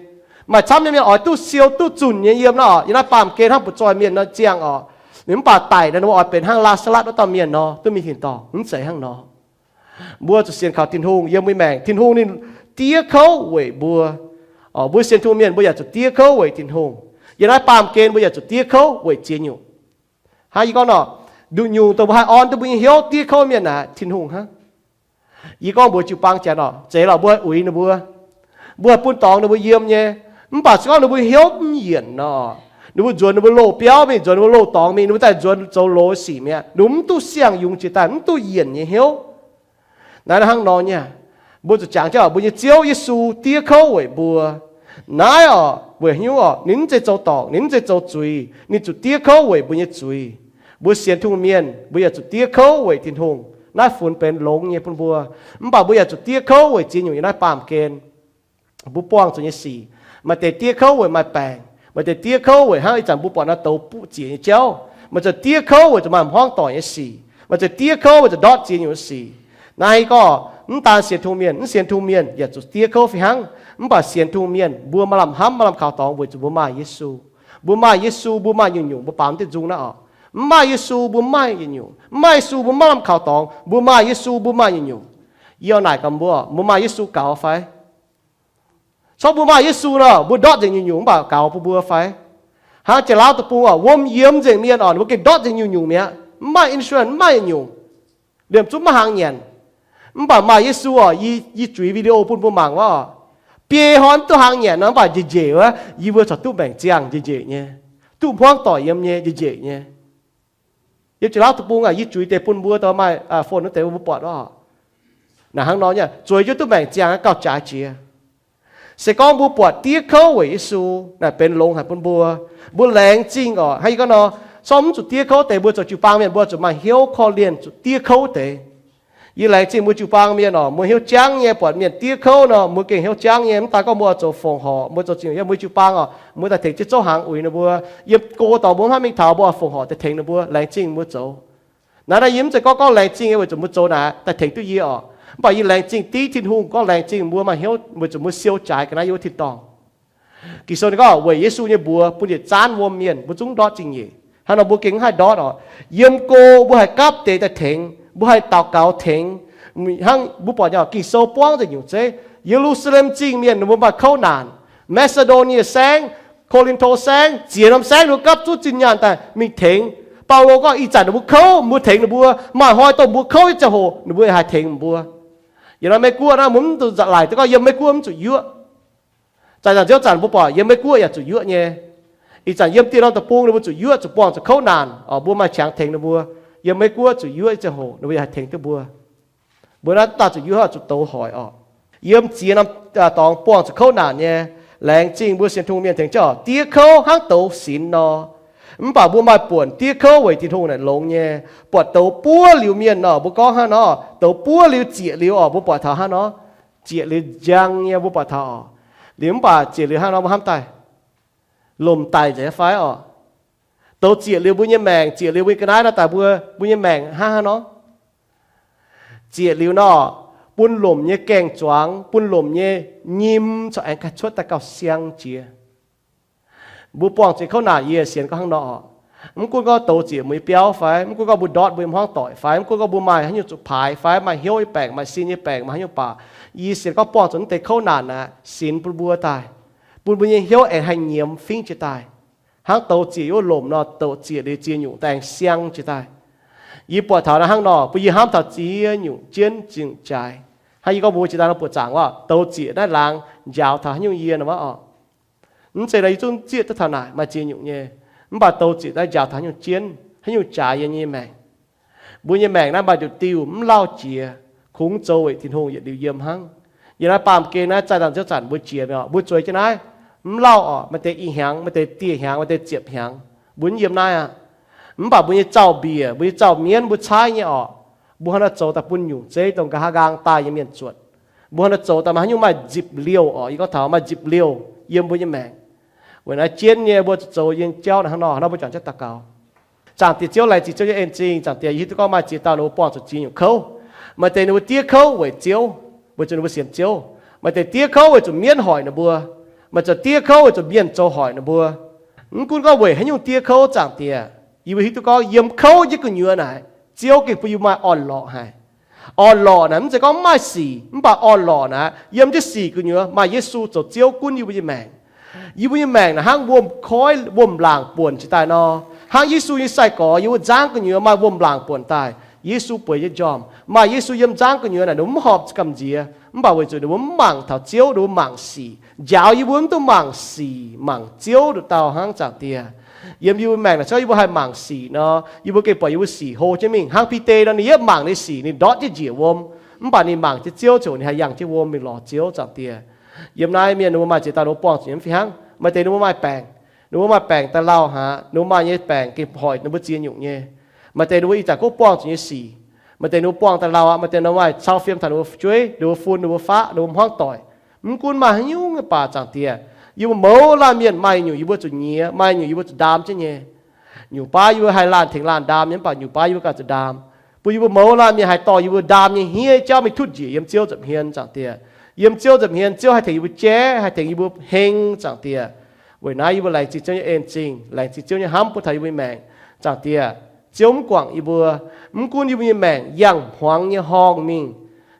Maaih camv nyei mienh oix duqv siou duqv zunh nyei yiem naaiv oc. Yiem naaiv baamh gen hnangv butv-zoih mienh nor ziangh oc. Ninh mv baac daic nor, ninh mbuo oix benx hnangv Laa^saa^latv wuov dauh mienh nor, duqv mingh tin-dorngh. Mv zeiz hnangv nor. Mbuo zuqc sienx kaux Tin-Hungh yiem mbuo maengc. Tin-Hungh ninh diev kouv weic mbuo. Mbuo sienx Tin-Hungh mienh mbuo yaac zuqc diev kouv weic Tin-Hungh. Yiem naaiv baamh gen mbuo yaac zuqc diev kouv weic ziex nyungc. Hnangv yie gorngv nor, nduqc nyungc dongh mbuo haih orn duqv mbuo nyei hnyouv diev kouv mienh naaic, Tin-Hungh hnangv. Yie gorngv mbuox jiu-baang jaax nor, zeiz lorqc, mbuo haih uix ninh mbuo, mbuo haih bun dorngx ninh mbuo yiem nyei. Mv baac se gorngv ninh mbuo hnyouv mv yienc nor, ninh mbuo nzuonx ninh mbuo loz-biauv mingh, nzuonx ninh mbuo loz-dorngx mingh, ninh mbuo daaih nzuonx zoux loz sic mi'aqv, ninh mbuo mv duqv siang-yungz jiex daaih, mv duqv yienc nyei hnyouv. Naaiv hnangv nor nyei aqv. Mbuo zuqc jangx jienv oc, mbuo nyei Ziouv Yesu diev kouv weic mbuo. Naaiv oc, weic haaix nyungc oc? Ninh mv zeiz zoux dorngc, ninh mv zeiz zoux zuiz, ninh zuqc diev kouv weic mbuo nyei zuiz. Mbuo sienx Tin-Hungh mienh mbuo yaac zuqc diev kouv weic Tin-Hungh. Naaiv funx benx longx nyei bun mbuo. Mv baac mbuo yaac zuqc diev kouv weic ziex nyungc yiem naaiv baamh gen. Mbuo buangh zuqc nyei sic, maaih deix diev kouv weic maaih baengc, maaih deix diev kouv weic hnangv ih zanc mbuo buatc naaiv douz buv ziec nyei jauv, maaih deix diev kouv weic zuqc maaih hmuangv doic nyei sic, maaih deix diev kouv weic zuqc ndortv ziex nyungc nyei sic. Naaiv gorngv mv daan sienx Tin-Hungh mienh, mv sienx Tin-Hungh mienh yaac zuqc diev kouv fih hnangv. Mv baac sienx Tin-Hungh mienh mbuo maaih lamh hnamv, maaih lamh kaux dorngx weic zuqc mbuo maaih Yesu. Mbuo maaih Yesu, mbuo maaih nyungc-nyungc, mbuo baamz diuh nzung naaiv oc. Mv maaih Yesu mbuo maaih nyungc-nyungc. Mv maaih Yesu mbuo maaih lamh kaux dorngx. Mbuo maaih Yesu mbuo maaih nyungc-nyungc. Yie oix naaic gaax mbuo, mbuo maaih Yesu gaux fai? Corc mbuo maaih Yesu nor, mbuo ndortv nzengc nyungc-nyungc mv baac gaux bun mbuo fai? Hnangv Janx-Laauv deic-bung oc, wuom yiemx nzengc mienh oc, ninh mbuo gengh ndortv nzengc nyungc-nyungc mi'aqv, mv maaih insurance, mv maaih nyungc-nyungc, liemh zungv maiv hnaangx nyanc. Mv baac maaih Yesu oc, yie zuiz video bun mbuo mangc wuov oc, biei hnoi mv duqv hnaangx nyanc nor, mv baac njiec njiec wuov, yie mbuo corc duqv maengc ziangh njiec njiec nyei, duqv hmuangv doic yiem nyei njiec njiec nyei. Yiem Janx-Laauv deic-bung aac, yie zuiz deix bun mbuo dongh maaih phone wuov deix mbuo buatc wuov oc. Naaic hnangv nor nyei, zueiz jienv duqv maengc ziangh gauh jaaix jiex. Se gorngv mbuo buatc diev kouv weic Yesu, naaic benx longx haic bun mbuo. Mbuo laengz zingh oc. Hnangv yie gorngv nor, corc mv zuqc diev kouv deix, mbuo zoux jiu-baang mienh mbuo zuqc maaih hnyouv korv-lienh zuqc diev kouv deix. Yie laengz zingh mbuo jiu-baang mienh oc, mbuo hnyouv jangv nyei, buatc mienh diev kouv nor, mbuo gengh hnyouv jangv nyei. Mv daaih gorngv mbuo oix zoux fongc horc, mbuo zoux zingh yiem mbuo jiu-baang oc, mbuo daaih tengx jienv zouv hnaangx uix ninh mbuo. Yiem go dorngx mbuo maiv mingh taux, mbuo oix fongc horc daaih tengx ninh mbuo, laengz zingh mbuo zoux. Naaiv naaiv yie mv zeiz gorngv gorngv laengz zingh nyei weic zuqc mbuo zoux naaic daaih tengx duqv yie oc. Mv baac yie laengz zingh div Tin-Hungh gorngv laengz zingh mbuo maaih hnyouv weic zuqc mbuo siou jaaix ga'naaiv yiem wuov tin-dorngh. Ging-Sou ninh gorngv weic Yesu nyei mbuox bun yietc zaanv wuom mienh mbuo zungv ndortv zingh nyeic. Hnangv nor mbuo gengh mv haih ndortv oc. Yiem go mbuo haih gapv deix daaih tengx, mbuo haih daux gaux tengx. Hnangv mbuo buatc nyei oc, Ging-Sou buangv nzengc nyungc zeiv. Ye^lu^saa^lem Zingh mienh ninh mbuo maaih kouv naanc. Maa^si^ndo^nie Saengv, Ko^lin^to Saengv, ziex norm saengv ninh mbuo gapv zunv zinh nyaanh daaih mingh tengx. Baulo gorngv ih zanc ninh mbuo kouv, mbuo tengx ninh mbuo. Maaih hnoi dongh mbuo kouv nyei ziangh hoc ninh mbuo haih tengx mbuo. Yiem naaiv Meiv-Guoqv naaiv mbuo mv zuqc laaix duqv gorngv yiem Meiv-Guoqv mv zuqc yuoqv. Zaih zanc ziouv zanc mbuo buatc yiem Meiv-Guoqv yaac zuqc yuoqv nyei. Ih zanc yiem dieh norm deic-bung ninh mbuo zuqc yuoqv, zuqc buangh zuqc kouv naanc oc, mbuo maaih qangx tengx ninh mbuo. Yiem Meiv-Guoqv zuqc yuoqv nyei ziangh hoc ninh mbuo yaac haih tengx duqv mbuo. Mbuo naaiv daaih zuqc yuoqv, zuqc douz hoic oc. Yiem ziex norm dorngx buangh zuqc kouv naanc nyei. Laengz zingh mbuo sienx Tin-Hungh mienh tengx jienv oc, diev kouv hnangv douz sinx nor. Mv baac mbuo maaih buonc diev kouv weic Tin-Hungh naaic longx nyei. Buatc douz buov liuz mienh nor, mbuo gorngv hnangv nor, douz buov liuz zieqc liuz oc, mbuo buatc taux hnangv nor. Zieqc liuz njang nyei mbuo buatc taux oc. Liuz mv baac zieqc liuz hnangv nor mbuo hnamv daaih, lomc daic nzengc fai oc? Douz zieqc liuz mbuo nyei maengc, zieqc liuz mbuo nyei ga'naaiv nor daaih mbuo, mbuo nyei maengc hnangv haaix nor? Zieqc liuz nor, bun lomc nyei gaeng-zuangx, bun lomc nyei nyim corc aengx ganh cuotv daaih gauh siang jiex. Mbuo buangh zuqc kouv naanc yie sienx gorngv hnangv nor oc. Mv gunv gorngv douz zieqc mbuo nyei biauv fai, mv gunv gorngv mbuo ndortv mbuo nyei hmuangv doic fai, mv gunv gorngv mbuo maaih haaix nyungc zuqc paaix fai, maaih hnyouv nyei baengc, maaih sin nyei baengc, maaih haaix nyungc baac, yie sienx gorngv buangh zuqc naaiv deix kouv naanc aeqv, sinx bun mbuo daaih, bun mbuo nyei hnyouv aengx haih nyiemz fingv jiex daaih. Hnangv douz zieqc wuov lomc nor, douz zieqc liuz ziex nyungc daaih aengx siang jiex daaih. Yie buatc taux naaiv hnangv nor, bun yie hnamv taux ziex nyungc jienv ziex nyungc jaaix. Hnangv yie gorngv mbuo jiex daaih nor buoqc zaangc wuov, douz zieqc naaiv laangz njaaux taux haaix nyungc yie nor wuov oc. Mv zeiz nor yie zungv zieqv duqv taux naaic maaih ziex nyungc nyei. Mv baac douz zieqc naaiv njaaux taux haaix nyungc jienv, haaix nyungc jaaix yie nyei maengc. Mbuo nyei maengc naaiv maaih nduqc diuh mv lauh jiex, kungx zoux weic Tin-Hungh yietc liuz yiem hnangv. Yiem naaiv baamh gen naaiv zaih nzangc ziouv zanc mbuo jiex mi'aqv, mbuo zueiz jienv naaiv, mv lauh oc, maaih deix i hnyangx, maaih deix dieh hnyangx, maaih deix ziepc hnyangx, mbuo mv yiem naaiv aqv. Mv baac mbuo nyei zaux-mbiec, mbuo nyei zaux-mienv mbuo caaiv nyei oc. Mbuo hnangv naaiv zoux daaih bun nyungc zeiv dongh nqa'haav nqaang daaih nyei mienh zuotc. Mbuo hnangv naaiv zoux daaih maaih haaix nyungc maaih nzipc liouh oc, yie gorngv taux maaih nzipc liouh yiem mbuo nyei maengc. Weic naaiv jienv nyei mbuo zoux yie nyei jauv naaiv hnangv nor, hnangv nor mbuo juangc jienv daux gaux. Zaangc Diex Ziouv, laengz zingh Ziouv nyei en zingh. Zaangc Diex, yie hiuv duqv gorngv maaih ziex dauh ninh mbuo buangh zuqc ziex nyungc kouv. Maaih deix ninh mbuo diev kouv weic Ziouv, weic zuqc ninh mbuo sienx Ziouv. Maaih deix diev kouv weic zuqc mienv hoic ninh mbuo. Maaih zoux diev kouv weic zuqc mienh zoux hoic ninh mbuo. Mv gunv gorngv weic haaix nyungc diev kouv, Zaangc Diex, yie mbuo hiuv duqv gorngv yiem kouv jienv gu'nyuoz naaic, Ziouv gengh bun yie maaih orn-lorqc haic. Orn-lorqc naaic mv zeiz gorngv mv maaih sic, mv baac orn-lorqc naaic yiem jienv sic gu'nyuoz maaih Yesu zoux Ziouv gunv yie mbuo nyei maengc. Yie mbuo nyei maengc naaic hnangv wuom-koiv wuom-laangc buonc jiex daaih nor, hnangv Yesu nyei sai-gorx yiem wuov nzangv gu'nyuoz maaih wuom-laangc buonc daaih, Yesu bueix nyei njormh maaih Yesu yiem nzangv gu'nyuoz naaic ninh mbuo mv horpc gamh nziex, mv baac weic zuqc ninh mbuo mv mangc taux Ziouv, ninh mbuo mangc sic. Njaaux yie mbuo mv dungx mangc sic, mangc Ziouv nduqc dauh hnangv, Zaangc Diex. Yiem yie mbuo maengc naaic, se gorngv yie mbuo haih mangc sic nor, yie mbuo gengh buatc yie mbuo sic hlo jienv mingh. Hnangv Bide nor, ninh yietv mangc ninh sic, ninh ndortv jienv njiec wuom. Mv baac ninh mangc jienv Ziouv ziouc ninh haih yangh jienv wuom mingh lorz Ziouv, Zaangc Diex. Yiem naaiv mienh ninh mbuo maaih ziex dauh ninh mbuo buangh zuqc nyei fih hnangv. Maaih deix ninh mbuo maaih baengc, ninh mbuo maaih baengc daaih lauh haic, ninh mbuo maaih nyei baengc gengh hoic ninh mbuo ziex nyungc nyei. Maaih deix ninh mbuo ih zanc gorngv buangh zuqc nyei sic. Maaih deix ninh mbuo buangh daaih lauh aqv. Maaih deix ninh mbuo maaih cau fiem taux ninh mbuo fu'jueiv, ninh mbuo fun, ninh mbuo faqv, ninh mbuo hmuangv doic. Mv gunv maaih haaix nyungc nyei baac, Zaangc Diex, yie mbuo mouz laanh mienh maaih nyungc yie mbuo zuqc nyiex, maaih nyungc yie mbuo zuqc ndaam jienv nyei. Nyungc baav yie mbuo haih laanh tengx laanh ndaam nyei, mv baac nyungc baav yie mbuo ganh zuqc ndaam. Bun yie mbuo mouz laanh mienh haih dorh yie mbuo ndaam nyei hniev jauv mingh tutv njiec yiem Ziouv nza'hmien, Zaangc Diex. Yiem Ziouv nza'hmien, Ziouv haih tengx yie mbuo jaiv, haih tengx yie mbuo heng, Zaangc Diex. Weic naaiv yie mbuo laengz zingh Ziouv nyei en zingh, laengz zingh Ziouv nyei hnamv bun taux yie mbuo nyei maengc, Zaangc Diex. Ziouv mv guangc yie mbuo. Mv gunv yie mbuo nyei maengc yangh hmuangx nyei horngh mingh,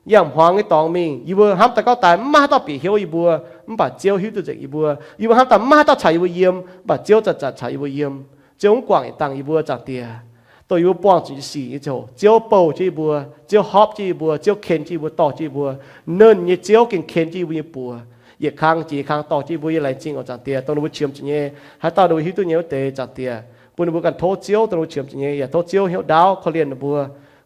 yangh hmuangx nyei dorngx mingh, yie mbuo hnamv daaih gauh daaih mv maaih haaix dauh bieqc hnyouv yie mbuo, mv baac Ziouv hiuv duqv nzengc yie mbuo. Yie mbuo hnamv daaih mv maaih haaix dauh caux yie mbuo yiem, mv baac Ziouv zanc-zanc caux yie mbuo yiem. Ziouv mv guangc yietc dangh yie mbuo, Zaangc Diex. Dongh yie mbuo buangh zuqc nyei sic nyei ziangh hoc, Ziouv bouh jienv yie mbuo, Ziouv horpc jienv yie mbuo, Ziouv ken jienv yie mbuo, dorh jienv yie mbuo. Nernh nyei Ziouv gengh ken jienv yie mbuo nyei buoz. Yietc kang jiex yietc kang dorh jienv yie mbuo. Yie laengz zingh oc, Zaangc Diex, dongh ninh mbuo qiemx zuqc nyei, haaix dauh ninh mbuo hiuv duqv nyei wuov deix, Zaangc Diex, bun ninh mbuo ganh tov Ziouv, dongh ninh mbuo qiemx zuqc nyei, yaac tov Ziouv hnyouv ndaauv korv-lienh ninh mbuo,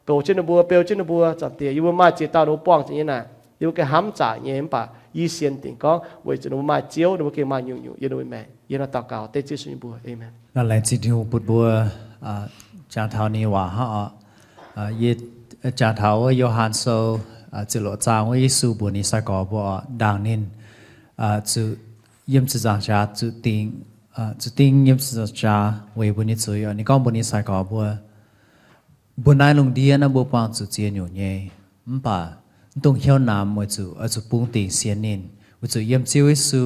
goux jienv ninh mbuo, beu jienv ninh mbuo, Zaangc Diex. Yie mbuo maaih ziex dauh ninh mbuo buangh zuqc nyei naaic, yie mbuo gengh hnamv zaqc nyei, mv baac yie sienx dingc gorngv weic zuqc ninh mbuo maaih Ziouv, ninh mbuo gengh maaih nyungc-nyungc yiem ninh mbuo maengc. Yie hnangv daux gaux dengv Yesu nyei mbuox, aamen. Laengz zingh Tin-Hungh bun mbuo jangx taux ninh nyei waac hnangv oc. Yie jangx taux wuov Yo^han Sou ziepc luoqc zaang wuov, Yesu mbuox ninh nyei sai-gorx mbuo oc, ndaangc ninh zuqc yiem ziepc nzaangc jaax zuqc dingh, zuqc dingh yiem ziepc nzaangc jaax weic mbuo nyei zuiz oc. Ninh gorngv mbuox ninh nyei sai-gorx mbuo, mbuo naaiv lungh ndiev naaiv mbuo buangh zuqc ziex nyungc nyei, mv baac mv dungx hnyouv namx weic zuqc oix zuqc bungx dingc sienx ninh, weic zuqc yiem Ziouv Yesu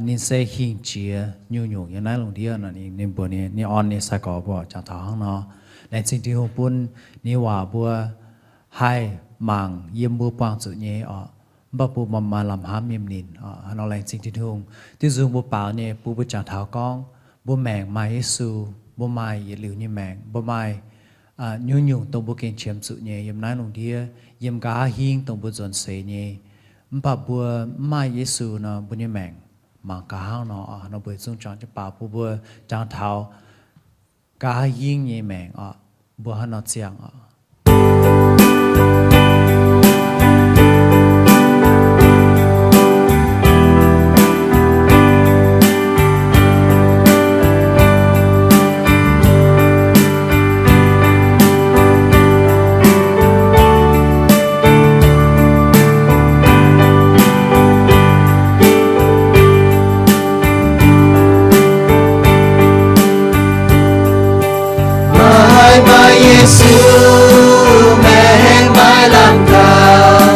ninh se hingh jiex nyungc-nyungc yiem naaiv lungh ndiev. Ninh mbuox ninh, ninh orn ninh nyei sai-gorx mbuo jangx taux hnangv nor. Laengz zingh Tin-Hungh bun ninh nyei waac mbuo haih mangc yiem mbuo buangh zuqc nyei oc, mv baac mbuo maaih lamh hnamv yiem ninh oc. Hnangv nor laengz zingh Tin-Hungh. Diuh nzung mbuo baaux nyei bun mbuo jangx taux gorngv mbuo maengc maaih Yesu, mbuo maaih yietc liuz nyei maengc, mbuo maaih nyungc-nyungc dongh mbuo gengh qiemx zuqc nyei yiem naaiv lungh ndiev, yiem nqa'haav hingv dongh mbuo nzuonx seix nyei. Mv baac mbuo mv maaih Yesu nor, mbuo nyei maengc mangc gaax hnangv nor oc. Nor mbuo zungv jangx jienv baaux bun mbuo jangx taux nqa'haav hingv nyei maengc oc. Mbuo hnangv nor ziangh oc. Maaih, maaih Yesu, maengc maaih lamh gauh,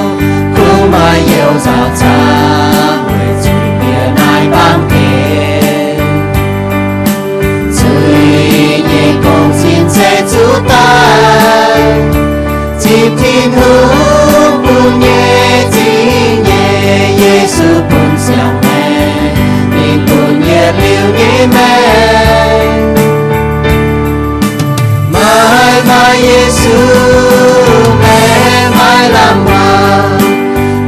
kungx maaih youz nzaaux zaangc weic zuiz-mienh naaiv baamh gen. Zuiz nyei gong-zinh zeiz zuqc daaih, zipv Tin-Hungh bun nyei zingh nyei, Yesu bun siang maengc, ninh bun yietc liuz nyei maengc. Maaih, maaih Yesu, maengc maaih lamh muangx,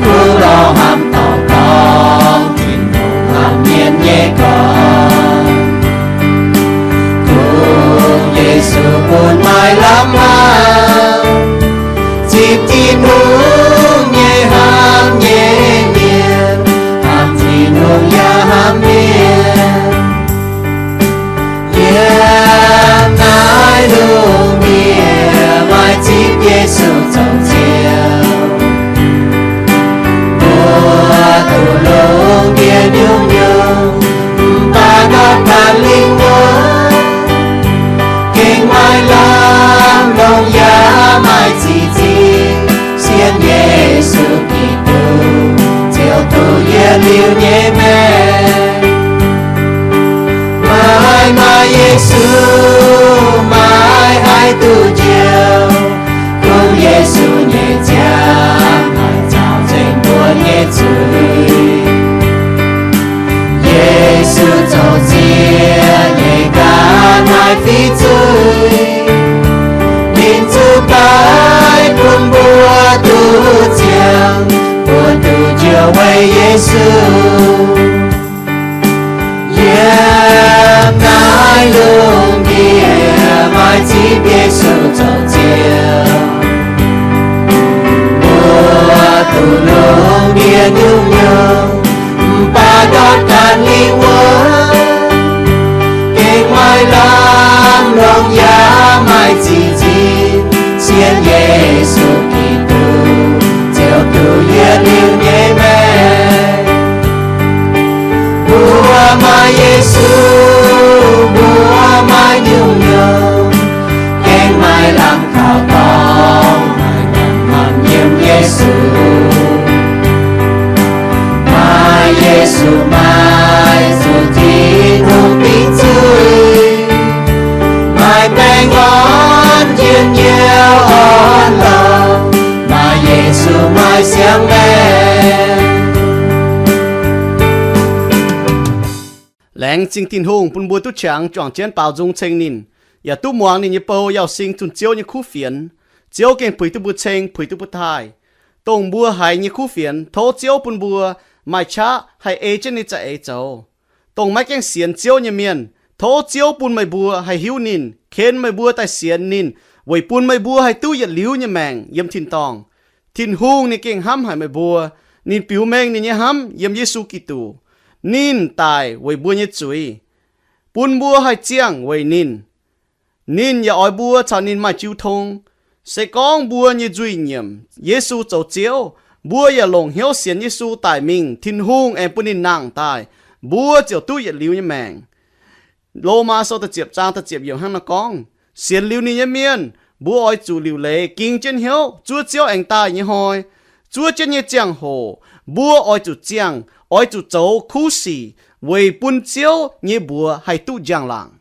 kungx lorz hnamv dorngc dorngc Tin-Hungh hnamv mienh nyei gorn. Kungx Yesu bun maaih lamh muangx, zipv Tin Weic Yesu, yiem naaiv lungh ndiev maaih ziex Yesu zoux Ziouv. Mbuo duqv lungh ndiev nyungc-nyungc, mv baac ndortv ganh lingh wuonh, gengh maaih lamh longc yaac maaih zinh nziex, sienx Yesu Giduc ziouc duqv yietc liuz nyei maengc. Mbuo maaih Yesu, mbuo maaih nyungc-nyungc, gengh maaih lamh kaux dorngx, maaih lamh hnamv yiem Yesu. Maaih Yesu, maaih zuqc Tin-Hungh dingc zuiz, maaih baengh orn njien-youh orn lorh, maaih Yesu maaih siang-maengc. Laengz zingh Tin-Hungh bun mbuo duqv qangx juangc jienv baaux nzung ceng ninh, yaac duqv muangx ninh nyei bou Yauz Sing zunh Ziouv nyei kuv fienx. Ziouv gengh puix duqv mbuo ceng, puix duqv mbuo taaih. Dongh mbuo haiz nyei kuv fienx, tov Ziouv bun mbuo maaih qaqv haih ei jienv ninh za'eix zoux. Dongh maiv gaengh sienx Ziouv nyei mienh, tov Ziouv bun meih mbuo haih hiuv ninh, ken meih mbuo daaih sienx ninh, weic bun meih mbuo haih duqv yietc liuz nyei maengc yiem tin-dorngh. Tin-Hungh ninh gengh hnamv haic meih mbuo. Ninh biux mengh ninh nyei hnamv yiem Yesu Giduc. Ninh daic weic mbuo nyei zuiz, bun mbuo haih ziangh weic ninh. Ninh yaac oix mbuo caux ninh maaih jiu tong. Se gorngv mbuo nyei nzuih nyiemc Yesu zoux Ziouv, mbuo yaac longc hnyouv sienx Yesu daic mingh, Tin-Hungh aengx bun ninh nangh daaih, mbuo ziouc duqv yietc liuz nyei maengc. Lomaa Sou da'ziepc zaang da'ziepc yiemc hnangv naaiv gorngv, sienx liuz ninh nyei mienh, mbuo oix zuqc liuc leiz ging jienv hnyouv zuov Ziouv aengx daaih nyei hnoi. Zuov jienv nyei ziangh hoc, mbuo oix zuqc ziangh, oix zuqc zoux kuv sic weic bun Ziouv nyei mbuox haih duqv njang-laangc.